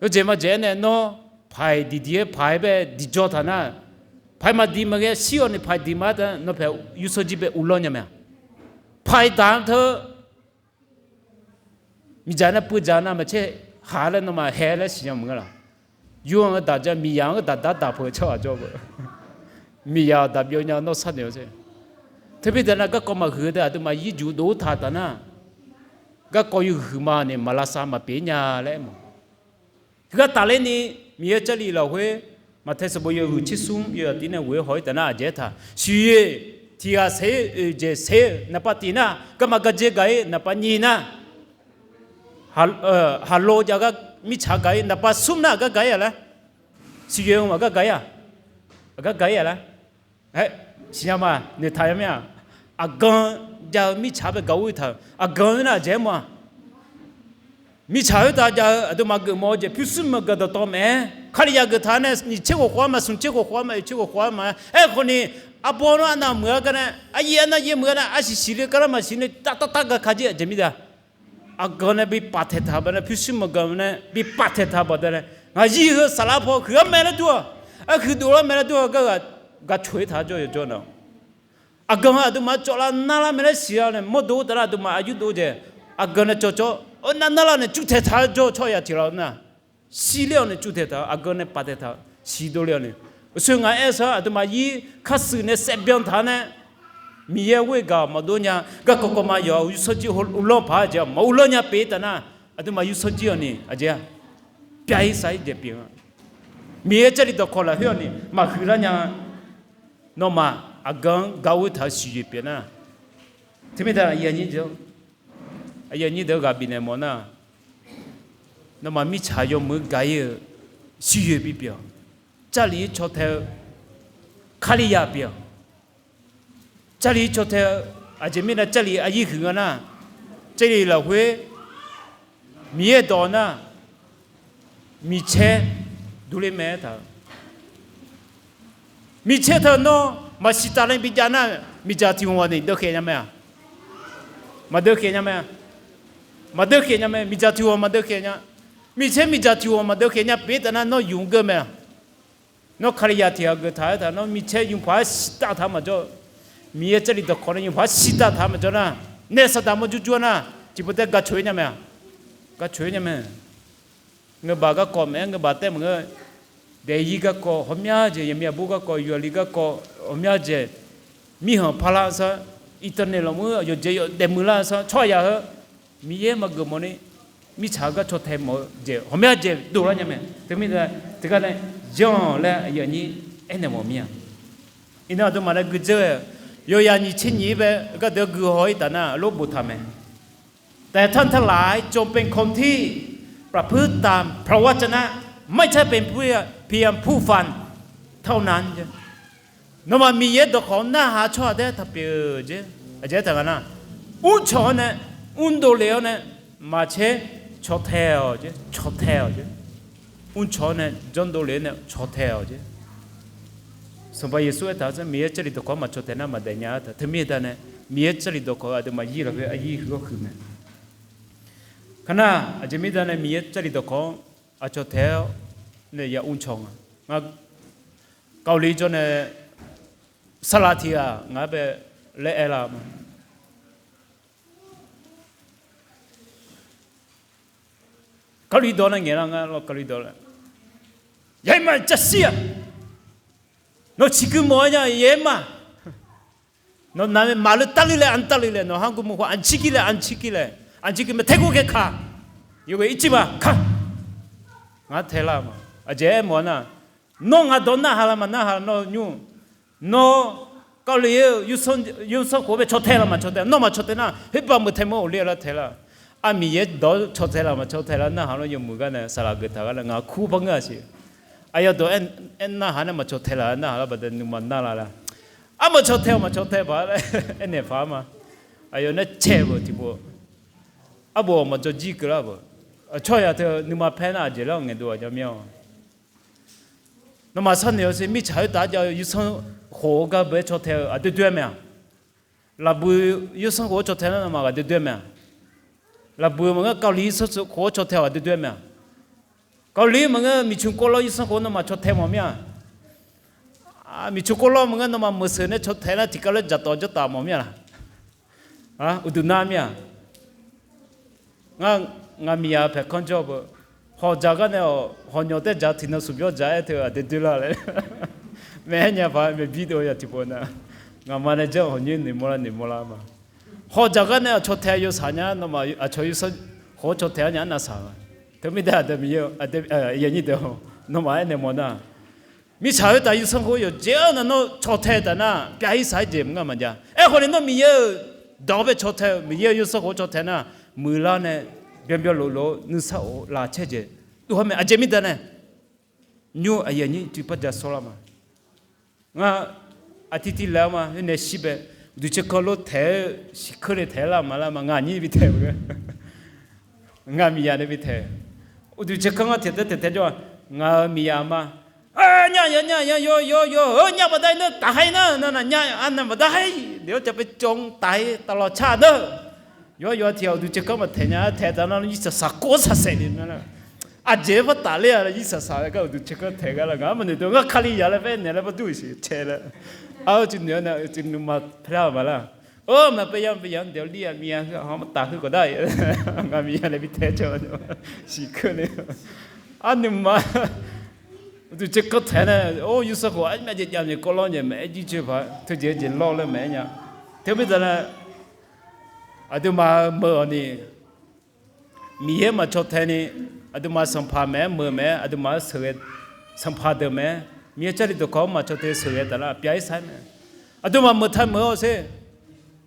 Yawjeq maqjeq-aer nae nawr paq-iq diqdiq-aer paq-aer bae diqjawr taq nar, paq-iq maqdiq maqghae shir-awq ni paq-iq diq ma-aer taf nar, nawr paeq yursanr jir bae uvlanr nya mae-aq? Paq-iq daq-anr teu miqdzaq nar puivdzaq navmaqtser haq laer nawmaf hae laer siqnya maqngeur laq. Yur-anr daq ja, miqyaq-anr daq dar daq peuq-eu tsawrhaq jawr-eu, miqyaq-awq daq byov nya nawr sharnoeq-awr ser. Teu bi daq nar garkawv maqhuiq-eu deuq aqduimaf yir juq dov-ur taq taf nar, garkawv yawhuiq ma ni maq lavsav maqpyeuf nya laer aermawf. Heugar tafler ni, Miqyaer Jarlif lafkhoer, Maqtae sanqbof yawhuiq tsersmr yawzaq tiv nae ghof-aer haw-ir taf nar aqjeq-aer taq, siqyoeq tiq ghaq saeq-ir oeq jeq saeq-ir naqpav tiq nar garma gardzer gaq-ir, naqpav nyiq nar haqlo jav gar mirtsaq gaq-ir, naqpav smr nar aqgar gaq-ir-a laer? Siqyoeq-eu aqgar gaq-ir-a? Aqgar gaq-ir-a laer? Aer, siqnya ma, noeqtaq ya mir-aq, aqgan jav-eu mirtsaq bae gaq-ur-ir taq-euq aqgan-anr nar aqjeq-aer mawf-a? Mirtsaq khoertav jav-eu aqduimaf geufmawf-eu jeq pyurshuir meuq gaq dawqtawv mae-aer, Kalizaq geuf taq nae nyiq tser ghofkhof-aer ma, smq tser ghofkhof-aer ma, oeq tser ghofkhof-aer ma-aer, aerkhawf ni arbawr nawr arnav muiq-a gar nae, aryaer arnav yaer muiq-a nae, arsiq siqle gar lar maqsiq nae tav tav tav gaq ka jir aqjeq mirda. Aqgan nae bi paf taeq taq baqdanae, pyurshuir meuq gaq nae bi paf taeq taq baqdanae, ngaq zir heu saflar paw huiq-awr mae laer dur-awq, arhuiq dovlar mae laer dur-awq, gar ghaq gaq coq-ir taq jawr yawjawr nar. Aqgan heu aqduimaf cawvlar narlar mae laer siqlar nae mawrdo taf nar aqduimaf aqyur dov-eu jeq, aqgan nae cawv cawv-awr narlar nae cuvtaeq taq-aer jawr-eu tsawrhaq tiq lar nar, shirler-awq nae cuvtaeq taq-eu, aqgan nae paf taeq taq-eu, siq dovle-awq ni. Uqshoe ngaq aer-eu sar aqduimaf yir karshuif nae saevbyan taq-a nae, Miqyaer ghoer gaq-awq maqdov nya, garkawv kawv ma yawq-awq, yursanr jir uvlanr paq-aer jeq maquvlanr nya pyeuf-ir taf nar, aqduimaf yursanr jir-awq ni aqjeq-a, pyav-ir sav-ir jeq pyeuf-a. Miqyaer Jarlif dawqkawq lafkhoer-awq ni maqhuiq lar nya-a. Nawmaf aqgan-anr gaq-ur taq-eu siqyoeq pyeuf nar, teumirnae aqyuif aqnyir jeq-awr, Aqyuif aqnyir deuq-eu ghaq bifnaeq mawf nar, nawmaf mirtsaq yawmuiq-anr gaq-ir-eu siqyoeq bipyeuf-awq. Jarlif-ir caw tae-eu Kalizaq pyeuf-awq. Jarlif-ir caw tae-eu, aqjeq mirnae Jarlif aqyir huiq nga nar, Jarlif lafkhoer Miqyaer dawq nar, miqcaer durler mae-aer taq-eu. Miqcaer teu nawr maqsiq taf laer bijav nar, miqdzaq tiq ghaq ni deuvkhaeq nya mae-aq? Maqdeuvkhaeq nya mae-aq? Maqdeuvkhaeq nya mae. Miqdzaq tiq ghaq maqdeuvkhaeq nya. Miqcaer miqdzaq tiq ghaq maqdeuvkhaeq nya pyeuf-ir taf nar, nawr ymq geur mae-aq? Nawr Kalizaq tiq ghaq geuf taq-aer taq, nawr miqcaer ymqpaq-aer siqtav taq maqjawr, Miqyaer Jarlif dawqkawq nae ymqpaq-aer siqtav taq maqjawr nar, naef saqdaq mawrjur jur-a nar, tiqpov taef gaq coq-ir nya mae-aq? Gaq coq-ir nya mae. Ngeubaq garkawv maeq-aer, ngeubaq taef maqngeur. Daefzir garkawv ghawqmya jeq, yaqmiq aqbur garkawv, yawqli garkawv ghawqmya jeq, mirkhanq parlar-eu sar, internet lafmuir yawqjeq yawf daefmuiq lar-eu sar, tsawrhaq yaq heu Miqyaer maqgeuf mawfni, mirtsaq-eu gar caw tae mawf-eu jeq ghawqmya jeq dovlar nya mae. Teumirnae, teugar nae, yanr laer aqyuif aqnyir aernaeq mawf mir-a. Iqnan aqduimaf nae gui dzeur-eu, yawqyaf nyiq tser nyiq-ir bae gardeuq-anr gui haw-ir taf nar, lor boftaq mae. แต่ท่านทั้งหลายจงเป็นคนที่ประพฤติตามพระวจนะ ไม่ใช่เป็นเพียงผู้ฟังเท่านั้น Nawmaf Miqyaer dawqkawq-anr narhaq-eu tsawrhaq taef-aer taqpyeuf-eu jeq, aqjeq aertaq nga nar, mrcaw-awr nae, mrdov lef-awr nae, maqcaer caw tae-awq jeq, caw tae-awq jeq. Mrcaw-awr nae janrdov lef-awr nae caw tae-awq jeq. Sanqpaq Yeqsur aertaq-eu, Miqyaer Jarlif dawqkawq-anr maqcaw tae nar maqdaef nya-a taq. Teumirnae, Miqyaer Jarlif dawqkawq aqduimaf yir lafkhoer aqyir huiq-awr huiq mae. Kar nar, aqjeq mirnae Miqyaer Jarlif dawqkawq-anr aqcaw tae-awr nae ya mrcaw nga. Ngar Kali jawr nae sarlaq tiq ghaq ngaq-anr bae laer aerlar ma. Kali dawq nar ngaeqlar nga lawr, Kali dawq laer. Yaerma jashir-aq, nawq ciqgui mawf-aer nya yaerma. Nawq naq maqleu tarluir laer, aqn tarluir laer, nawq har guvmuq khawf aqn cirkir laer, aqn cirkir laer, aqn cirkir mae taergor kae kaq. Yawghae ircir ma kaq. Ngar taelar ma. Aqjeq aermawf-a nar, nawr ngaq dawq narhaq la maqnarhaq nawr nymr. Nawr Kali-eu yawsanr khof-anr bae caw tae la maqcaw tae, nawr maqcaw tae nar, khoerbav meuq tae mawr ghofler lar tae lar. Aq, Miqyaer dawq-anr caw tae la maqcaw tae lar narhaq lar yawmuiq gar nae saqlaq geuf taq gar nae ngaq kur par ngeur-aq siq. Aqyawf dawq-aer narhaq nae maqcaw tae la narhaq lar baqda nuima nar la lar. Armawf caw tae-awq maqcaw tae paq-aer aernaeq paq-aer ma. Aqyawf nae caev-euq tiqpov, arbof maqjawr jir keuvlar-euq. Tsawrhaq yaq teu nuima paer nar aqjeq laer ngaeqdov-aq nya mir-awq. Nawmaf sharnoeq-awr sher, mirtsaq khoertav-aer jav-eu yawsanr khof-eu gar beu-aer caw tae-eu aqdoer doer-aer mae-aq? Lafbuiq yawsanr khof-anr caw tae nar nawmaf ghaq doer doer mae-aq? Lafbuiq maqngeur Kali yawsanr khof-anr caw tae-eu ghaq doer doer mae-aq? Kali maqngeur miqcmq kov lawr yawsanr khof nawmaf caw tae mawf mir-aq? Miqcmq kov lawr maqngeur nawmaf meuqseuq nae caw tae nar tiqkawv laer dzaqtawf jawrtaf mawf mir-aq laq? Uqduq nar mir-aq? Ngar, ngaq miqyaq paeqkanr jawr beu, hawq dzaq gar nae-awq, hawq nyawq taer dzaq tiqnan smq byawr dzaq-aer teu aqdui doerlar laer. Maeq-aer nya paq maeqbir dov ya tiqpov nar, ngaqma nae janr hawq nyoer noeqmawr lar noeqmawr lar ma. Hawq dzaq gar nae-awq caw tae yawshaq nya nawmaf aqcawq yawsanr khof-anr caw tae-awr nya-anr navsaq-a. Teumirnae aqdui Miqyaer-eu, aqdui, yanyir deuq-awq, nawmaf aernaeq mawf nar, mirtsaq khoertav yawsanr khof yawqjeq-anr nar nawr caw tae taf nar pyav-ir saq-aer jeq maqngeur maqjav. Aerkhawf ni nawr Miqyaer-euq dawq-anr bae caw tae-eu, Miqyaer-euq yawsanr khof-anr caw tae nar, muiqlar nae byanbyan loflof-eu nuisar of laqcaer jeq dov-aer mae. Aqjeq mirda nae nymr aqyuif aqnyir tiqpar ja sawrlar ma. Ngar aqtiv tiv laeq-awr ma, khoer nae shir bae, uqduq tserkanr lof taeq-aer siqkeur le taeq-aer lar ma lar ma, ngaq nyir bi taeq maqngeur. Ngaq miqyaq nae bi taeq. Uqduq tserkanr ngar tiq tae taeq tae jawr-aq, ngaq-euq miqyaq ma. Nya ya nya ya yaw yaw yaw-eu nya baqda-ir nar taqha-ir nar, navnaq nya arnav baqda-ir, deuq-awr cav bae cawv taf-ir taf lawq car nar. Yawr yawr tiq ghaq uqduq tserkanr maqtaeq nya-a, taeq taf nar yir saqsaq kov-awr saqsaeq ni nar. Aqjeq-aer par tafler-a, yir saqsaq laer gar uqduq tserkanr taeq gar lar ngaq-anr maqnoeq dov, ngar Kalizaq laer par aernaeq laer par dur-iq siq taeq laer. Ar-eu cuiv noeq-awr nae cuiv nuima paerlar-euq ma lar. Or maqpaer ya paer ya-anr deuq lir-aq miqyaq heu-aq hawr maqtaf heu khawf dar-iq. Ngaq miqyaq nae bi taeq-aer caw siqkeur nae. Arnuima uqduq tserkanr taeq nae or yawsanr khof armyav jeq javmyaeq kawvlawr nyaeq maeq-aer jircoer paq teujeq-eu jeq lawr laer maeq-aer nya. Teumirnae aqduimaf-euq meuq-awq ni, Miqyaer maqcaw tae ni, aqduimaf sanqpaq maeq-aer meuq maeq-aer aqduimaf-anr sheuqghae, sanqpaq deuq maeq-aer Miqyaer Jarlif dawqkawq-anr maqcaw tae sheuqghae taf nar pyav-ir saq-aer mae. Aqduimaf meuq tae meuq-awr sher,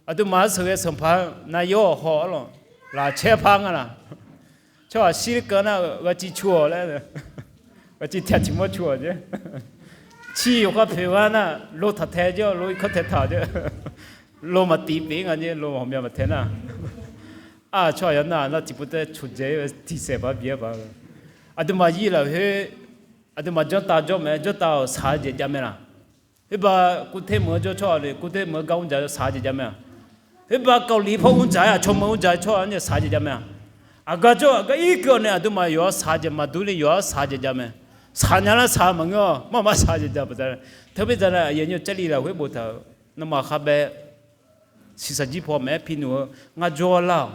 aqduimaf-anr sheuqghae sanqpaq nar yawr-awq haw-awr lawq. Lafcaer par nga laq. Tsawrhaq shir keuv nar-eu ghaqciv cu-awq laer, ghaqciv tiq tiq mawr cu-awq jeq. Civ yawqkhar poeq gar nar, lo taq tae jawr, lo irkanr tae taq jeq. Lo maqtif pyeuf nga jeq, lo ghawqmya maqtae nar. Aq, tsawrhaq yawnar nar tiqpov tae coqdzae-ir tiqsaef par bi-aer ba. Aqduimaf yir lafkhoer, aqduimaf janrtav jawr mae, janrtav-awq shaq-eu jeq jav mae laq. Khoerba kurter meuq-anr jawr tsawrhaq le, kurter meuq-anr gar mrdzaq shaq-eu jeq jav mae-aq. Khoerba kawvliq paw mrdzaq-aer aqcawq meuq mrdzaq-eu tsawrhaq-anr nae shaq-eu jeq jav mae-aq. Aqgar jawr aqgar irkeuv-awr nae aqduimaf yawqha shaq-eu jeq maqdur ni yawqha shaq-eu jeq jav mae. Shaqnya lar shaq maqngeur-awq, maqma shaq-eu jeq jav baqda. Teumirnae aqyuif aqnyir-eu Jarlif lafkhoer boftaq-euq, nawmaf khavbae shiqshaq jir paw maqaer pi nmr-eu, ngar jawr lar-awq.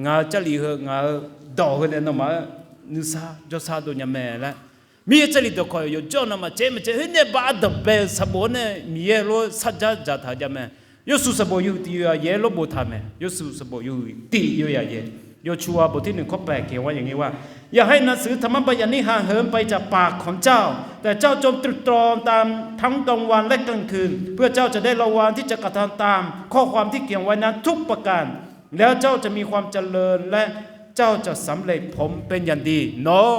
Ngaq-euq Jarlif heu ngaq-euq dawq heu nae nawmaf-anr nuisar jawrsar dov nya mae laer. Miqyaer Jarlif dawqkawq yawqjawr-eu navmaqtser maqtser khoer nae ba ardanqbae-eu sanqbof-anr nae Miqyaer lof-aer sarjax dzaqtaq-eu jav mae. Yawshuif sanqbof yawhuiq tiq yawzaq yaeq-aer lorbof taq mae. Yawshuif sanqbof yawhuiq tiq yawzaq yaeq, yawcuq ghaq bof tir noeq kawr paeq keq ghaq yaeq ngae war. อย่าให้หนังสือธรรมบัญญัตินี้ห่างเหินไปจากปากของเจ้า แต่เจ้าจงตรึกตรองตามทั้งกลางวันและกลางคืน เพื่อเจ้าจะได้ระวังที่จะกระทำตามข้อความที่เขียนไว้นั้นทุกประการ แล้วเจ้าจะมีความเจริญ และเจ้าจะสำเร็จผลเป็นอย่างดี Nawr,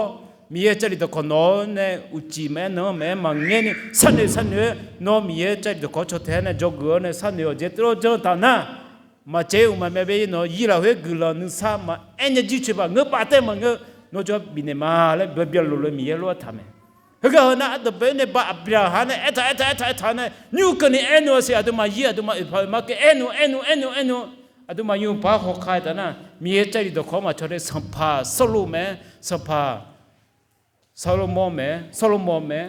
Miqyaer Jarlif dawqkawq nawq-anr nae uqcif maqaer nan-anr maqaer maqngaer ni sharnoeq sharnoeq-aer, nawr Miqyaer Jarlif dawqkawq caw tae-aer nae dzawgeuf-awr nae sharnoeq-awq jeq tawr janr taq nar, maqcaev uqmaq mae bae-ir nawq yir lafkhoer guiqlanq nuisar maqaer nya jircoeq baq ngeur baf tae maqngeur, nawr jawr bifnaeq ma laer bae byanlof lof-aer Miqyaer lof-aer taq mae. Heugar heu nar ardanqbae-anr nae ba Aqbyaqhaq nae aertaq aertaq aertaq aertaq nae nymr keuvni aernaeq-awq siq aqduimaf yir aqduimaf oeqpaq oeqmar keuv aernaeq aernaeq aernaeq aernaeq, aqduimaf yawpaq hawkar-aer taf nar Miqyaer Jarlif dawqkawq-anr maqcaw de sanqpaq Sawrluv mae, sanqpaq Sawrlomawr mae, Sawrlomawr mae,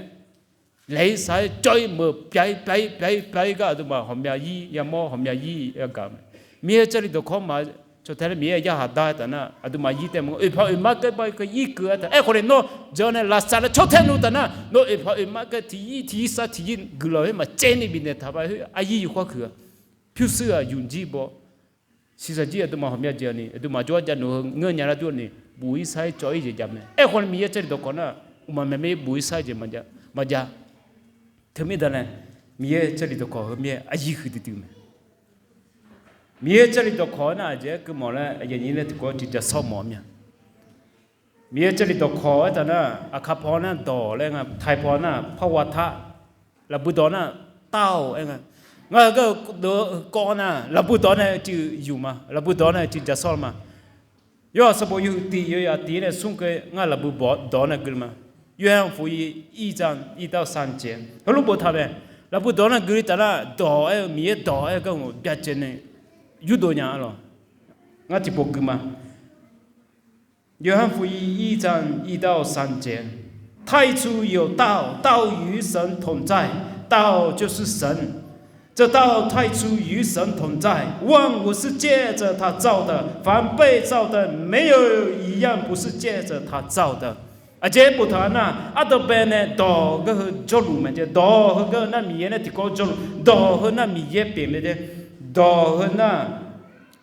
laeq-ir sar-aer cawv-ir meuq pyav-ir pyav-ir pyav-ir pyav-ir gar aqduimaf ghawqmya yir yamawr ghawqmya yir yagaq mae. Miqyaer Jarlif dawqkawq-anr maqcaw tae laer Miqyaer yarhaq dar-aer taf nar aqduimaf yir tae maqngeur oeqpaq oeqmar keuv ba keuv irkeuv-aer taf. Aerkhawf ni nawr jawr nae lafsaf nae caw tae nmr taf nar nawr oeqpaq oeqmar keuv tiq yir tiq yir sar tiq yir guiqlanq khoer maqcaev ni bifnaeq taq ba khoer aryir yawkawr huiq-a. Pyurshuir-aq yumq jir baw. Shiqshaq jir aqduimaf ghawqmya jeq-a ni aqduimaf jawrgar jav noeq heu ngeur nya lar dur-a ni buf-ir sar-ir cawv-ir jeq jav mae. Aerkhawf ni Miqyaer Jarlif dawqkawq nar uqmaq maeq mae buf-ir sar-ir jeq maqjav. Teumirnae Miqyaer Jarlif dawqkawq heu mir-aer aryir huiqdui dui mae. Miqyaer Jarlif dawqkawq-aer nar aqjeq-aer keuvmawf laer aqyuif aqnyir laer tiqkawv tiqjaq sawr mawf-eu mir-a. Miqyaer Jarlif dawqkawq-aer taf nar aqkar paw nar dawq laer nga, taiq paw nar parwa tar, lafbui dawq nar tawr-awq aer nga. Ngar heugar-eu deuq-eu kawv nar lafbui dawq nae uicuiv yuf ma, lafbui dawq nae uicuiv jaq sawr ma. Yawhaq sanqbof yawhuiq tiq yawzaq tiq nae smr keuv ngar lafbui dawq nae gui le ma. 约翰福音一章一到三节 heulof boftaq mae. Lafbui dawq nae gui le taf nar dawq-aer-eu Miqyaer dawq-aer-eu gar-aq byacaevni yurdov nya-a lawq. Ngar tiqpov gui ma. 约翰福音一章一到三节，太初有道，道与神同在，道就是神。这道太初与神同在，万物是借着他造的，凡被造的，没有一样不是借着他造的。Aqjeq-aer boftaq nar, ardanqbae nae dawq gar heu jawrluf mae jeq, dawq heu gar nar Miqyaer nae tiqkawv jawrluf, dawq heu nar Miqyaer pyeuf mae jeq, dawq heu nar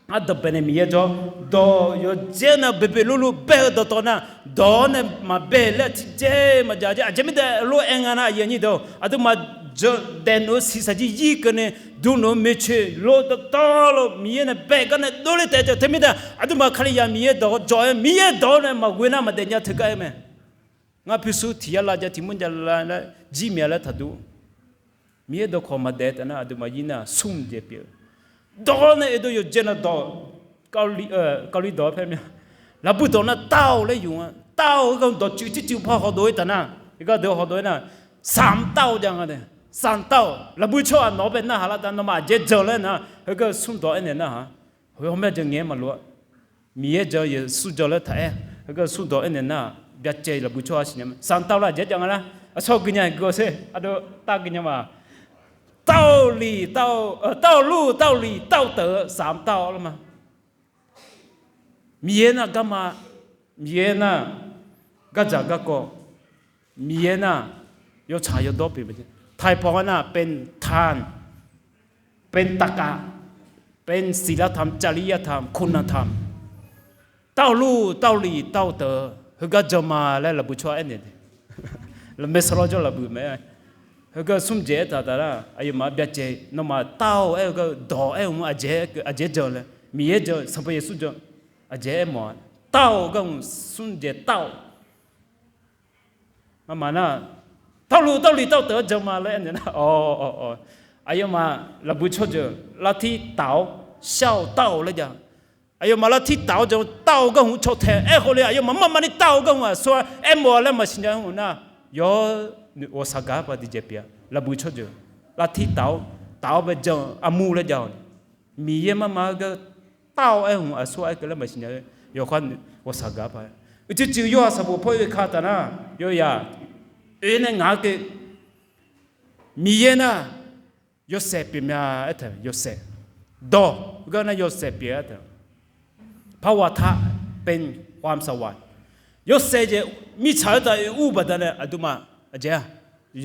ardanqbae nae Miqyaer jawr, dawq yawqdzer nar boeqboeq lurlur bae-eu dawqtawv nar, dawq-awr nae maqbae laer tiqjeq maqjav jeq. Aqjeq mirnae lof-aer nga nar, aqyuif aqnyir deuq-or, aqduimaf daefnmr-eu shiqshaq jir yir keuvni, dmnmr-eu maeqtsoeq lo dawqtawvluf Miqyaer nae bae gar nae dovle taef-aer jeq. Teumirnae aqduimaf Kalizaq Miqyaer dawq-awr jawr-aer, Miqyaer dawq-awr nae maqghoe nar maqdaef nya teugar-aer mae. Ngar pyurshuir tiq yar lav ja tiq mur ja lav laer jir mya laer taqdur. Miqyaer dawqkawq maqdaef taf nar aqduimaf yir nar smr jeq pyeuf-eu. Dawq-awr nae oedov yawqjeq nar dawq, kawvli dawq-aer paer mya. Lafbui dawq nar tawr-awq laer yuf nga. Tawr-awq-eu gar dawqtsuif tsuif tsuif par hawdov-ir taf nar, iqgar deuq hawdov-ir nar, 闪到 jav nga de. 闪到 lafbui tsawrhaq nawq-anr bae narhaq lar taf, nawmaf aqjeq jan laer nar, heugar smr dawq aernaeq narhaq. Heugar hawmya jan ngaeq-aer maqlof-a. Miqyaer jan, Yeqsur jan laer taq-aer, heugar smr dawq aernaeq nar-aq, byacaev lafbui tsawrhaq siqnya mae. 闪到 lar aqjeq jav nga lar, aqsawr gui nya gui-awr sher, aqdui tar gui nya ma. 道理, 道, 道路, 道理, 道德, 闪到 lar ma. Miqyaer nar garma, Miqyaer nar gardzaq garkawv, Miqyaer nar yawtsaq yawdawr pyeuf mae. Taiq paw-anr nar เป็นทาง, เป็นตรรกะ, เป็นศีลธรรม, จริยธรรม, คุณธรรม, 道路, 道理, 道德, heugar jan ma laer lafbui tsawrhaq aernaeq de. Lafmaeq saqlawr jawr lafbui mae. Heugar smr jeq aertaq taf nar, aqyawfmaf byacaev, nawmaf tawr-awq aer-eu gar dawq aer-eu mr aqjeq, aqjeq jan laer, Miqyaer jan, Sanqpaq Yeqsur jan. Aqjeq aermawf-a, tawv-eu gar hmq smr jaeq tawv-eu. Armaf nar, tawvluf tawvluf tawv teuq-anr jan ma laer aernaeq nar, a, aqyawfmaf lafbui tsawrjeuq lavtir taf-awr shar-awr tawv-eu laer jav. Aqyawfmaf lavtir taf-awr jan tawv-eu gar hmq caw tae-eu aerkhawf le, aqyawfmaf marmar ni tawv-eu gar hmq aqsur-a aermawf-a laer maqsiq nya hmq nar, yawr ghawqshaq gaq-anr paq tiqjeq pyeuf-a. Lafbui tsawrjeuq lavtir taf-awr, taf-awr bae jan-eu armur laer jav-awq. Miqyaer marmar-eu gar tawv-eu aer hmq aqsur-a aerkeuv laer maqsiq nya-eu yawqha ghawqshaq gaq-anr paq. Uicuiv cuiv yawhaiq sanqbof paw oe ka taf nar, yawyaq oe nae ngaq-anr keuv, Miqyaer nar yawshaef pyeufmya aer tae, yawshaef, dawq gar nar yawshaef pyeuf-a aer tae, พระวจนะเป็นความสวรรค์ yawshaef jeq mirtsaq khoertav oe ur baqdanae aqduimaf aqjeq-aq,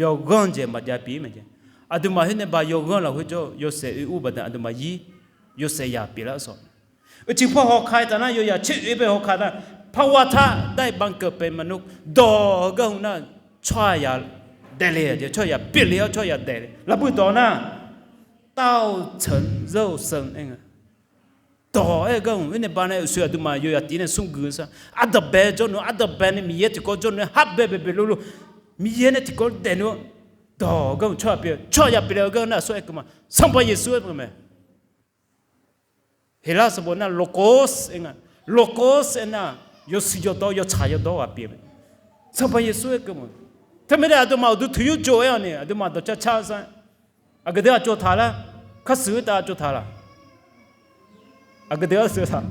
yawqghanr jeq maqjav pyeuf-ir mae jeq. Aqduimaf khoer nae ba yawqghanr lafkhoer jawr-eu yawshaef oe ur baqdanae aqduimaf yir, yawshaef yaq pyeuflar sawq. Uicuiv paw haw ka-aer taf nar, yawyaq tser oe bae haw ka nar, พระวจนะได้บังเกิดเป็นมนุษย์ dawq-eu gar hmq nar, tsawrhaqzaq daefle-a jeq, tsawrhaqzaq pyeufle-awr tsawrhaqzaq daefle. Lafbui dawq nar, 道成肉身 aer nga. Dawq aer-eu gar hmq oer nae baqdanae uqshoe aqduimaf yawyaq tiv nae smrgui sar, ardanqbae jawrluf, ardanqbae nae Miqyaer tiqkawv jawrluf nae har bae baebae lorlor, Miqyaer nae tiqkawv daefluf-eu dawq-eu gar hmq tsawrhaq pyeuf, tsawrhaqzaq pyeufle-eu gar nar aqsur aer keuv ma, Sanqpaq Yeqsur aer keuv mae. Heqlar sanqbof nar logos aer nga. Logos aer nar, yawshuif yawdawr yawtsaq yawdawr ghaq pyeuf mae. Sanqpaq Yeqsur aer keuv ma. Teumirnae aqduimaf uqduq toeqnymr jov-aer-awq ni aqduimaf dawqcar car sar, aqgeu deuq aqcawq taq laer, kharshuif khoertav aqcawq taq laq, aqgeu deuq arsuif taq,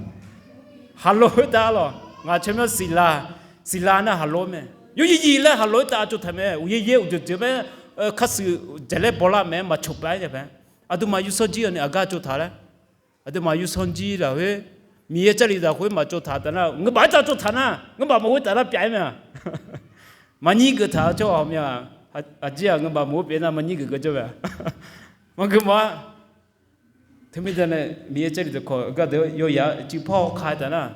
haqlo khoertav lawq. Ngaq caermyanr siqlaq, siqlaq nar haqlo mae. Yawqyiq yiq laer haqlo khoertav aqcawq taq mae. Uqyaer yaer uqdzeuq dzeuq mae, kharshuif dzaeqlaer bawlar mae maqcoq pav-aer nya pae. Aqduimaf yawsanr jir-awq ni aqgar aqcawq taq laer, aqduimaf yawsanr jir lafkhoer, Miqyaer Jarlif lafkhoer maqcawv taq taf nar, ngeubaf khoertav cawv taq nar, ngeubaf maqghoe taf nar pyaf-aer mae-a. Maqnyir geuf taq-eu tsawrhaq ghawqmya, aqjir-aq ngeubaf maqghoe pyeuf nar maqnyir geuf geuf jawr mae-a. Maqghoe mawf-a. Teumirnae Miqyaer Jarlif dawqkawq gardeuq yawyaq-eu uicuiv paw haw ka-aer taf nar,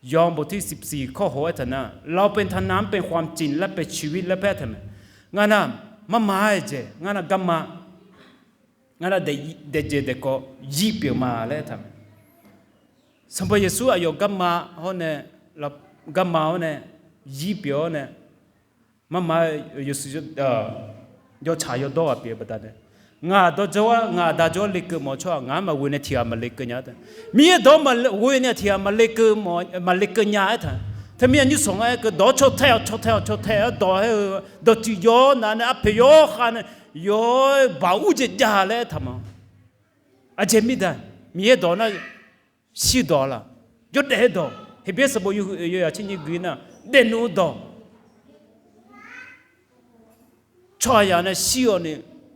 ยอห์นบทที่สิบสี่ ข้อหก aer taf nar, เราเป็นทางน้ำเป็นความจริงและเป็นชีวิต laer paer taq mae. Ngar nar, marma-aer jeq, ngar nar garma, ngar nar daeqjaeq daeqkawv yir pyeuf ma laer aer taq mae. Sanqpaq Yeqsur aqyawf garma hawr nae, garma hawr nae, yir pyeuf-awr nae, marma-aer yawshuif yawtsaq yawdawr ghaq pyeuf-eu baqdanae, ngaq dawr jawr-ar, ngaq aqda jawr-ar lekeuv mawf-eu tsawrhaq ngaq-anr maqghoe nae tiq ghaq maqlekeuv nya-a tae. Miqyaer dawq-anr maqghoe nae tiq ghaq maqlekeuv maqlekeuv nya-aer taq. Teumirnae nymrsanq ngar aer keuv dawq-anr caw tae-awq caw tae-awq caw tae-awr dawq aer-eu, dawqtsuif yawr nav nae arpoeq yawr khav nae, yawr-aer baq ur jeq jav laer aer taq ma. Aqjeq mirda, Miqyaer dawq nar shir dawq laq, yawdaef-eu dawq, Heqbyaer sanqbof yawhuiq oeq yawyaq tser nyiq gui nar, daefnmr-eu dawq, tsawrhaqzaq nae shir-awq ni,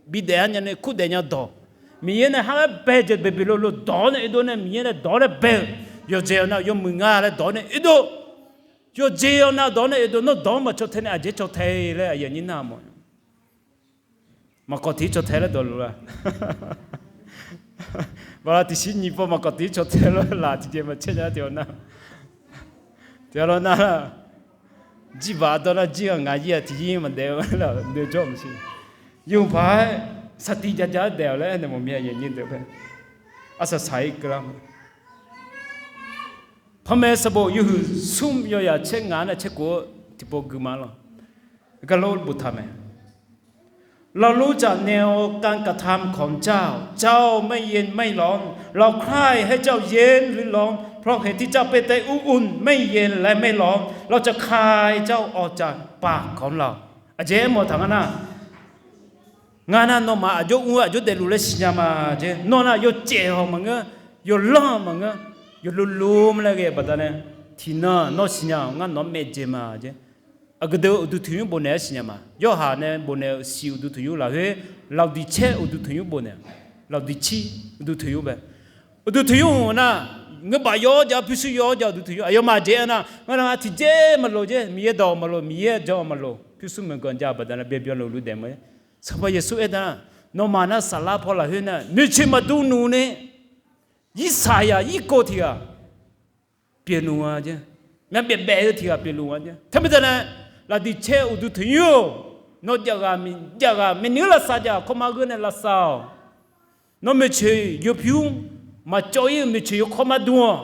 bidaef-a nya nae kurdaef nya dawq, Miqyaer nae har-aer bae jeq baebae lorlor dawq-awr nae oedov nae Miqyaer nae dawq-awr nae bae-eu, yawqjeq-awq nav yawmuiq nga laer dawq-awr nae oedov, yawqjeq-awq nav dawq-awr nae oedov, nawr dawq-anr maqcaw tae nae aqjeq caw tae laer aqyuif aqnyir nar mawf. Maqkawv tiq-ir caw tae laer dawqluf la? Bala tiqshir nyiq paw maqkawv tiq-ir caw tae laer laf tiqjeq maqcaer nya tiq-awr nar, tiq-awr nar, jirbaq ardawr nar jir-aq ngaq yir-aq tiqyir maqdaef-eu la noeqjawr maqsiq. Yawqpaq-aer saqtiq ja ja-aer daef-awq laer aernaeq mawf mir-a, aqyuif aqnyir deuq-aer. Arsaq saq-ir keuvlar ma. Panmaeq sanqbof yawhuiq smr yawyaq tser ngaq-anr nae tser kof-eu tiqpov gui ma lawq. Garlor boftaq mae. เรารู้จักแนวการกระทำของเจ้า เจ้าไม่เย็นไม่ร้อน เราใคร่ให้เจ้าเย็นหรือร้อน เพราะเหตุที่เจ้าเป็นแต่อุ่นๆ ไม่เย็นและไม่ร้อน เราจะคายเจ้าออกจากปากของเรา Aqjeq aermawf taq ngar nar, ngar nar nawmaf aqjox ur-eu aqjox daefluf laer siqnya ma jeq. Nawr nar yawcaev-awq maqngeur, yawlanr-awq maqngeur, yawlolo laer ghae-eu baqdanae, tiqnan nawr siqnya-awq, ngar nawq-anr maeqdzae ma jeq. Aqgeu deuq-eu uqduq toeqnymr bofnaeq-aer siqnya ma. Yawhaq nae bofnaeq-eu siq uqduq toeqnymr lafkhoer, Laqdiqcaer uqduq toeqnymr bofnaeq-a. Laqdiqcir uqduq toeqnymr bae. Uqduq toeqnymr hmq nar, ngeubaf yawr jav, pyurshuir yawr jav, uqduq toeqnymr aqyawfmaf jeq-a nar, ngar nar tiqjeq maqlof jeq, Miqyaer dawq maqlof, Miqyaer aqjan maqlof, pyurshuir maqganq jav-eu baqdanae byaerbyan lofluf daef ma. Sanqpaq Yeqsur aer nar, nawmaf nar saflar paw lafkhoer nar noeqtsoeq maqdur nmr ni, irsaqyaq irkov tiq ghaq pyeufluf-a jeq. Myavbaef baef-eu tiq ghaq pyeufluf-a jeq. Teumirnae, Laqdiqcaer uqduq toeqnymr-or, nawr jav ghaq, jav ghaq maeqnuir lavsav jav-awq, kawrmar gheur nae lavsav-awq. Nawr maeqtsoeq yawpyur maqcawv-ir-eu maeqtsoeq yawkawr mar dur-awq.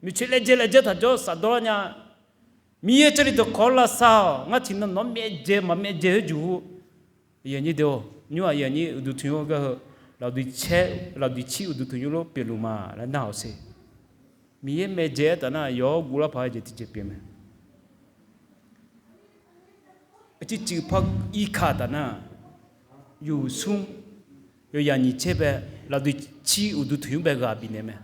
Miqcoeq laejae laejae taq jawr safdawr lar nya. Miqyaer Jarlif dawqkawq lavsav-awq. Ngar tiqnan nawq-anr myaevdzae maqmyaevdzae khoer juq hu. Nymr-aq, uqduq tanqnymr gar heu lafduicaer, lafduicir uqduq tanqnymr lof pyeufluf ma laer nar-awq ser. Miqyaer myaevdzae-aer taf nar, yawr guvlar paq-aer jeq tiqjeq pyeuf mae. Aqcir cuif par irkaq taf nar, yawhuiq smr, yawyaq nyiq tser bae, lafduicir uqduq tanqnymr bae ghaq bifnaeq mae.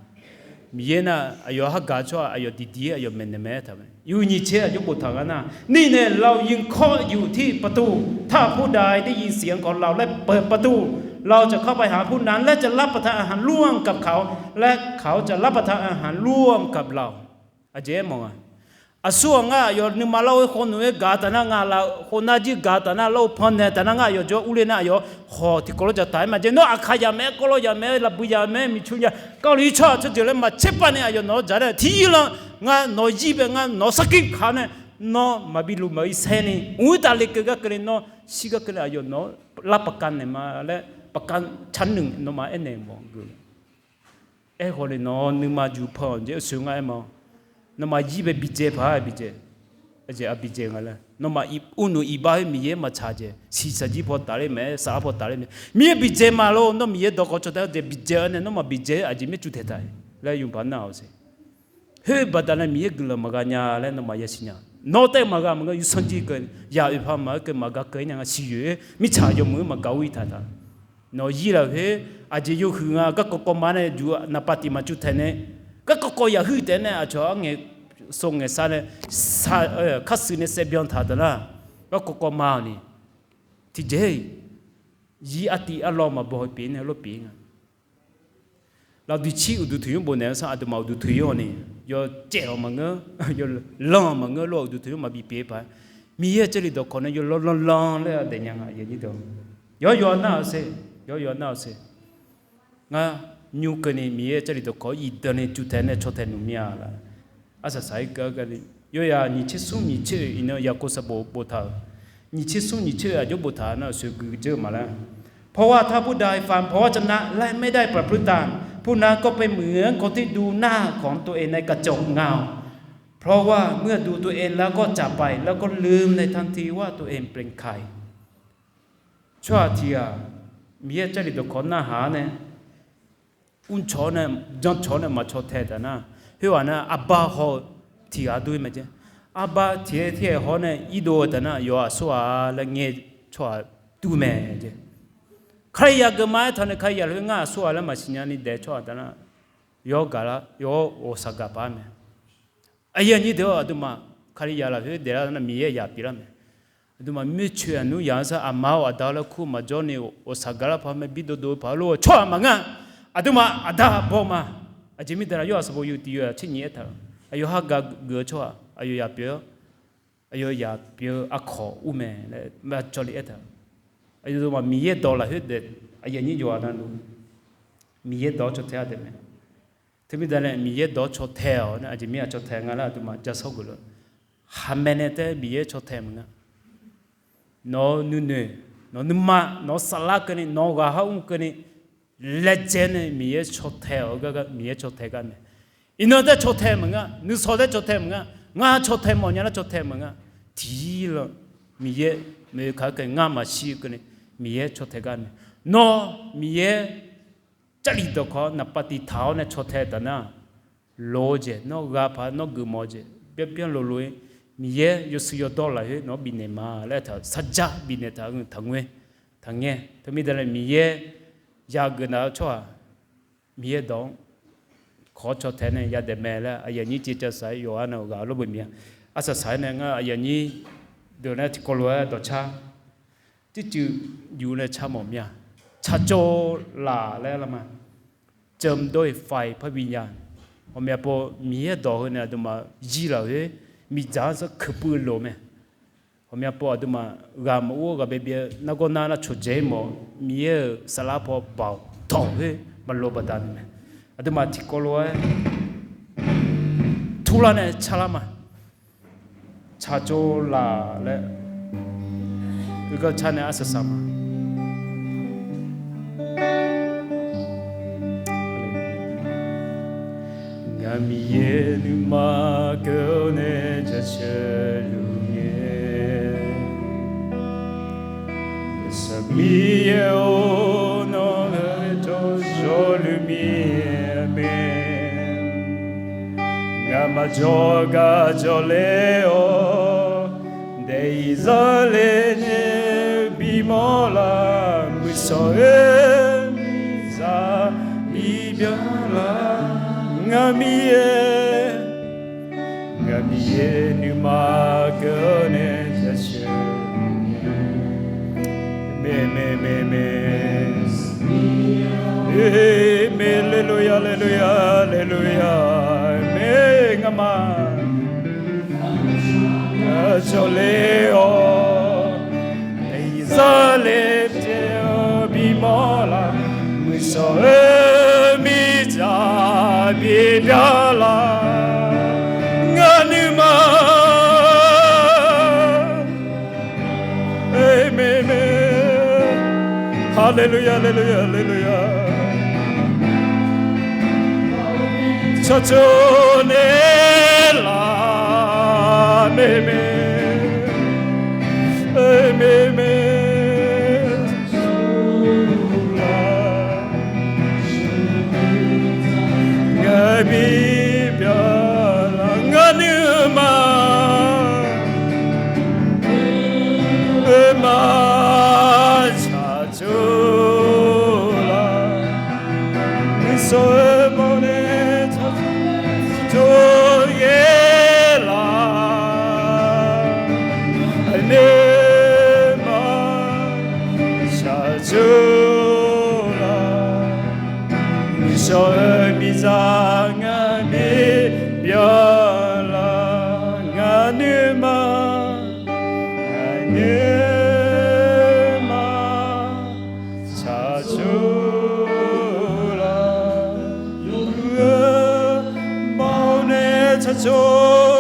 Miqyaer nar, aqyawf hargaq tsawrhaq aqyawf diqdiq-aer aqyawf maeqnaeq mae-aer taq mae. Yawhuiq nyiq tser aqjox boftaq nga nar, นี่แหละ เรายืนเคาะอยู่ที่ประตู ถ้าผู้ใดได้ยินเสียงของเราและเปิดประตู เราจะเข้าไปหาผู้นั้น และจะรับประทานอาหารร่วมกับเขา และเขาจะรับประทานอาหารร่วมกับเรา Aqjeq aermawf nga. Aqsurghaq ngar aqyawf nuima lar-eu khaw noeq-aer gaq taf nar, ngaq laf khawf nar jir gaq taf nar, lar-eu pannaeq taf nar, ngar aqyawf jawr urler nar, aqyawf hawq tiqkawv lof jaq taf-aer maqjae. Nawr aqkaq yaq mae-aer, kawvlawv yaq mae-aer, lafbui yaq mae-aer, miqcu yaq, kavliq tsawrhaq tsawrjeuq laer maqtser pav ni aqyawf nawq-anr dzaq-aer tiqlanr ngar nawq-eu zir bae ngar nawq-eu sarkir kaq nae, nawr maqbi luf maqbi saer ni mq-ir taf le keuv gar keuvni nawr shir gar keuvni aqyawf nawq-anr lar paqkav naeq ma laer paqkav car nuiq nawmaf aernaeq mawf geuf. Aerkhawf ni nawq nuima juq pan-awq jeq-aer soeq ngar aer ma. Nawmaf zir bae bidzae paq-aer bidzae. Aqjeq aqbidzae nga laer nawmaf uvnuq iqbax-aer Miqyaer maqtsaq jeq siqsaqjir paw tafler mae-aer, saflar paw tafler mae. Miqyaer bidzae ma lor. Nawr Miqyaer dawqkawq caw taef-aer jeq bidzae-awr nae nawmaf bidzae-aer aqjeq mircuf taeq taq laer yawqpaq nar-awq ser. Khoer baqdanae Miqyaer guiqlanq maqgha nya laer nawmaf yasiq nya. Nawr taef-aer maqgha maqngeur, yawsanr jir keuv, yaq oeqpaq maqaer keuv, maqgaq keuv-ir nya nga siqyoeq-aer mirtsaq yawmuiq-aer maqgaq ur-ir taq taq. Nawq zir lafkhoer aqjeq yawhuiq nga garkawv kawv ma nae juq naqpav tiq maqcu taeq nae, garkawv kawv yaqhuir taef nae aqcawq arngaeq sov ngaeqsar nae, karshuif nae saevbyan taq taf nar, garkawv kawv ma-awq ni tiqjeq-iq zir artiv arlawr maqbaw pyeuf nae lof pyeuf nga. Lafduiqcir uqduq tanqnymr bofnaeq-eu sar aqduimaf uqduq tanqnymr-awq ni yawcaev-awq maqngeur, yawlanr-awq maqngeur lof-aer uqduq tanqnymr maqbi pyeuf-ir paq-aer, Miqyaer-euq Jarlif dawqkawq nae yawlanr lanr lanr laer-a daef nya nga. Yawqha nar-awq ser, yawqha nar-awq ser. Ngar nymr keuvni Miqyaer-euq Jarlif dawqkawq-anr iqdeuv ni cuvtaeq nae cawtaeq nmr mir-a laf. Arsaq saq-ir keuv-a gani, yawyaq nyiq tser smr nyiq tser-oeq iqnan Yaqkov sanqbof boftaq-euq, nyiq tser smr nyiq tser-oeq aqjox boftaq nar-euq soeqgui dzeur-eu ma laer. เพราะว่าถ้าผู้ใดฟัง เพราะวจนะ และไม่ได้ประพฤติตาม ผู้นั้นก็เป็นเหมือนคนที่ดูหน้าของตัวเองในกระจก เงา เพราะว่าเมื่อดูตัวเองแล้วก็จะไป แล้วก็ลืมในทันทีว่าตัวเองเป็นใคร Tsawrhaq tiq ghaq Miqyaer-euq Jarlif dawqkawq narhaq-awr nae, mrcaw-awr nae, jancaw-awr nae maqcaw tae taf nar, khoerghaq nar arbar haw-eu tiq ghaq dur-ir mae jeq. Arbar tiq-aer tir-aer haw-awr nae irdov-eu taf nar, yawqha aqsurghaq laer ngae tsawrhaq dur mae jeq. Kalizaq geufma-aer taq nae Kalizaq lafkhoer ngar aqsurghaq laer maqsiq nyani daef tsawrhaq taf nar, yawr gaq lar, yawr ghawqshaq gaq paq-aer mae. Aqyuif aqnyir deuq-awr, aqduimaf Kalizaq lafkhoer daeflar nar Miqyaer yaq pyeuflar mae. Aqduimaf mircoeq aqnmr yaq-anr sar aqma-awr aqda-awr laer kur maqjawr ni ghawqshaq gaq lar paq-aer mae, bi dovdov-eu paq-aer lof-eu tsawrhaq maqngeur-a. Aqduimaf aqda baw ma. Aqjeq mirnae nar, yawr-aq sanqbof yawhuiq tiq yawhuiq-aq tser nyiq aertaq-euq, aqyawf ha gaq geuf-eu tsawrhaq aqyawf yaq pyeuf-eu, aqyawf yaq pyeuf-eu aqkawq ur mae laer maqcawv le aertaq-euq. Aqduimaf Miqyaer dawq lafkhoer daef, aqyuif aqnyir yawqghaq navluf Miqyaer dawq-anr caw tae-a daef mae. Teumirnae Miqyaer dawq-anr caw tae-awq nar, aqjeq mirnae caw tae nga laer aqduimaf ja sawr geuf lof. Khaqmae nae taef-aer Miqyaer caw tae maqnga. Nawq-eu nuinoeq, nawq-eu nuima, nawq-eu saflar keuvni, nawq-eu ghaqhar mr keuvni, laejae nae Miqyaer caw tae-awq-eu gar gar Miqyaer caw tae gar mae. Iqnan taef-aer caw tae maqnga, nuisawq taef-aer caw tae maqnga, ngar caw tae mawf nya nar caw tae maqnga. Tiqlanq Miqyaer maeq-eu kaq-aer keuvni ngar maqshir-eu keuvni Miqyaer caw tae gar mae. Nawr Miqyaer Jarlif dawqkawq naqpav tiq taq-awr nae caw tae taf nar, loq-eu jeq nawr gha paq nawr geufmawf-eu jeq byanr byanr loq loq-ir, Miqyaer yawshuif yawdawr lafkhoer nawq-anr bifnaeq ma laer taq-euq sarjax bifnaeq taq-eu taqngoer taqngae. Teumirnae Miqyaer yageuf naf-eu tsawrhaq Miqyaer dawq-anr kawq-awr caw tae nae yadaef mae laer aqyuif aqnyir caev caev saq-aer yawqha navluf ghaq lawrbeuq miq-a. Arsaq saq-aer nae ngar aqyuif aqnyir deuq nae tiqkawv lof-aer dawqcar tircuiv yuf nae car mawf mir-a. Tsaqtsov laf laer lar ma. เจิมด้วยไฟพระวิญญาณ Ghawqmya pov Miqyaer dawq heu nae aqduimaf zir lafkhoer miqdzaq-anr sar keuq puiv loq mae. Ghawqmya pov aqduimaf ghaq maqur ghaq byav byav nargawr nar nar coqdzae-ir mawf-eu Miqyaer-euq saflar paw baoq dawq khoer maqloq baqdanae mae. Aqduimaf tiqkawv lof-aer turlar nae carlar ma. Tsaqtsov laf laer uigar car nae arsaq saq ma. Ngaq Miqyaer Nuima keuv-awr nae jaceuq luf ngae, Saqmiqyaer-or, nawr-anr jawr zawluf mir-a mae. Ngamaf jawrgar jawrler-awr, daef-iq zarle nae bimawr lar, muiqshawq-eu miqzaq bibyan lar, ngaq Miqyaer. Ngaq Miqyaer nuima keuv-awr nae jaceuq mae, mae, mae, mae. Aqmeq, aleluya, aleluya, aleluya. Aqmeq, ngamaf jawrler-awr, daef-iq zarle byaer-awr bimawr lar, muiqshawq-eu miqzaq bibyan lar, ngaq nuima. Aqmeq, aqmeq. Haleluya, haleluya, haleluya. Tsawrjeuq naeq lar, aqmeq, aqmeq. Aqmeq, aqmeq. Ngaq bibyan lar, ngaq nuima. Oerma shaqjawr lar, nuisar-eu bawnae tsawrjeuq yaer lar, aqnuima shaqjawr lar, nuisar-eu miqzaq ngaq bibyan lar, ngaq nuima, ngaq nuima shaqjawr lar, yawmuiq-eu bawnae tsawrjeuq